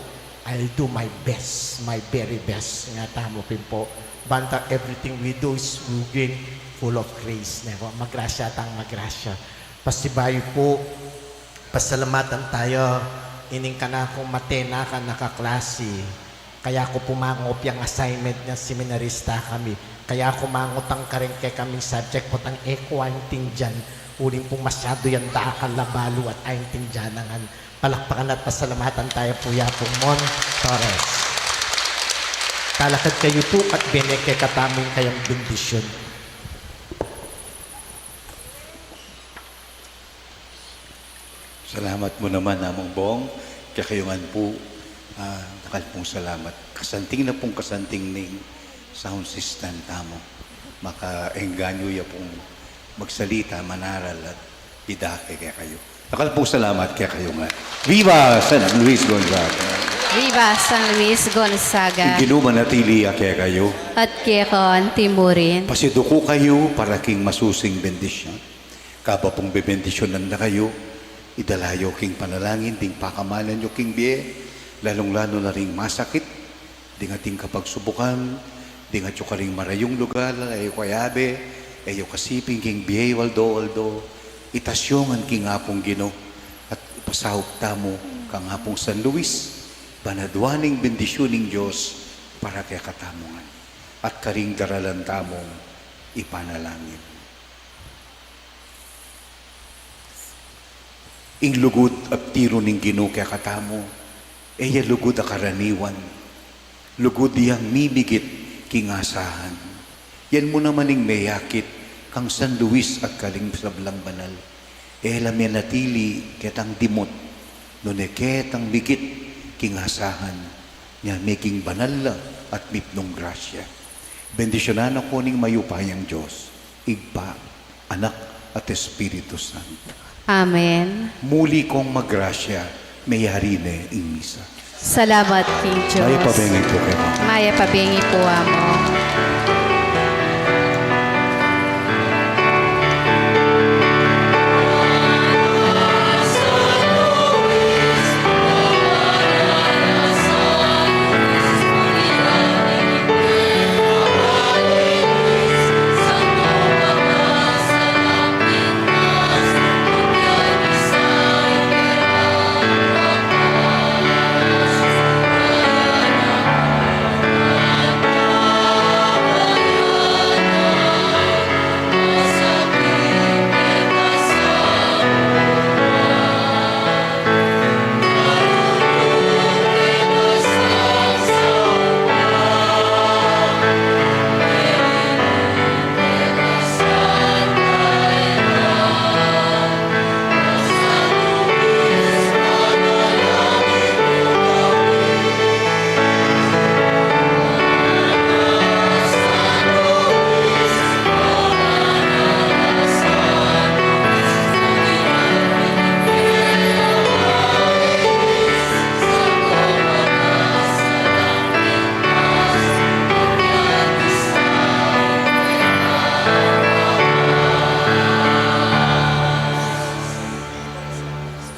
"I'll do my best, my very best." Nga tamu pin po. Banta everything we do is, we gain full of grace. Ne po, magrasya tang magrasya. Pasibayu po, pasalamatan tamu ining kanakung matenakan a kaklasi. Kaya ku po mangup yang assignment nyan, seminarista kami. Kaya ku mangup tang karin kekaming subject potang e ku aintindian. Uling po masyadu yang dakal a balu at aintindian na ngan. Palakpakan at pasalamatan tamu pu i Apung Mon Torres. Talakad kayu pu at bene kekatamu ing kayang bendisyun. Salamat mu naman, Among Bong. Kekayu ngan pu, ah, dakal pung salamat. Kasanting na pung kasanting ning sound system tamu. Makaengganyu ya pung magsalita, manaral at pidake kekayu. Dakal pung salamat kekayu ngan. Viva San Luis Gonzaga! Viva San Luis Gonzaga! Ing Ginu manatili ya kekayu. At keka anti mu rin. Pasiduku kayu para king masusing bendisyun. Kabang pung bebendisyunan na kayu, idala yu king panalangin ding pakamalan yu king bie, lalung-lalu na ring masakit, ding ating kapagsubukan, ding atyu karing marayung lugal, e yu kayabe, e yu kasiping king bie yu aldo-aldo, itas yu ngan king Apung Ginu, at ipasaup tamu kang Apung San Luis, ban adwan ing bendisyun ning Dios para kekatamu ngan, at karing daralan tamung ipanalangin. Ing lugud at tiru ning Ginu kekatamu, e ya lugud a karaniwan, lugud yang mimigit king asahan. Yan mu naman ing meyakit kang San Luis at karing sablang banal. E la menatili ketang dimut, nune ketang migit king asahan, nya meging banal la at mipnung grasya. Bendisyunan na ko ning mayupayang Dios, Ibpa, Anak, at Espiritu Santo. Amen. Muli kong magrasya, meyari ne ing misa. Salamat king Dios. Mayap a bengi pu kekayu. Mayap a bengi pu, Amo.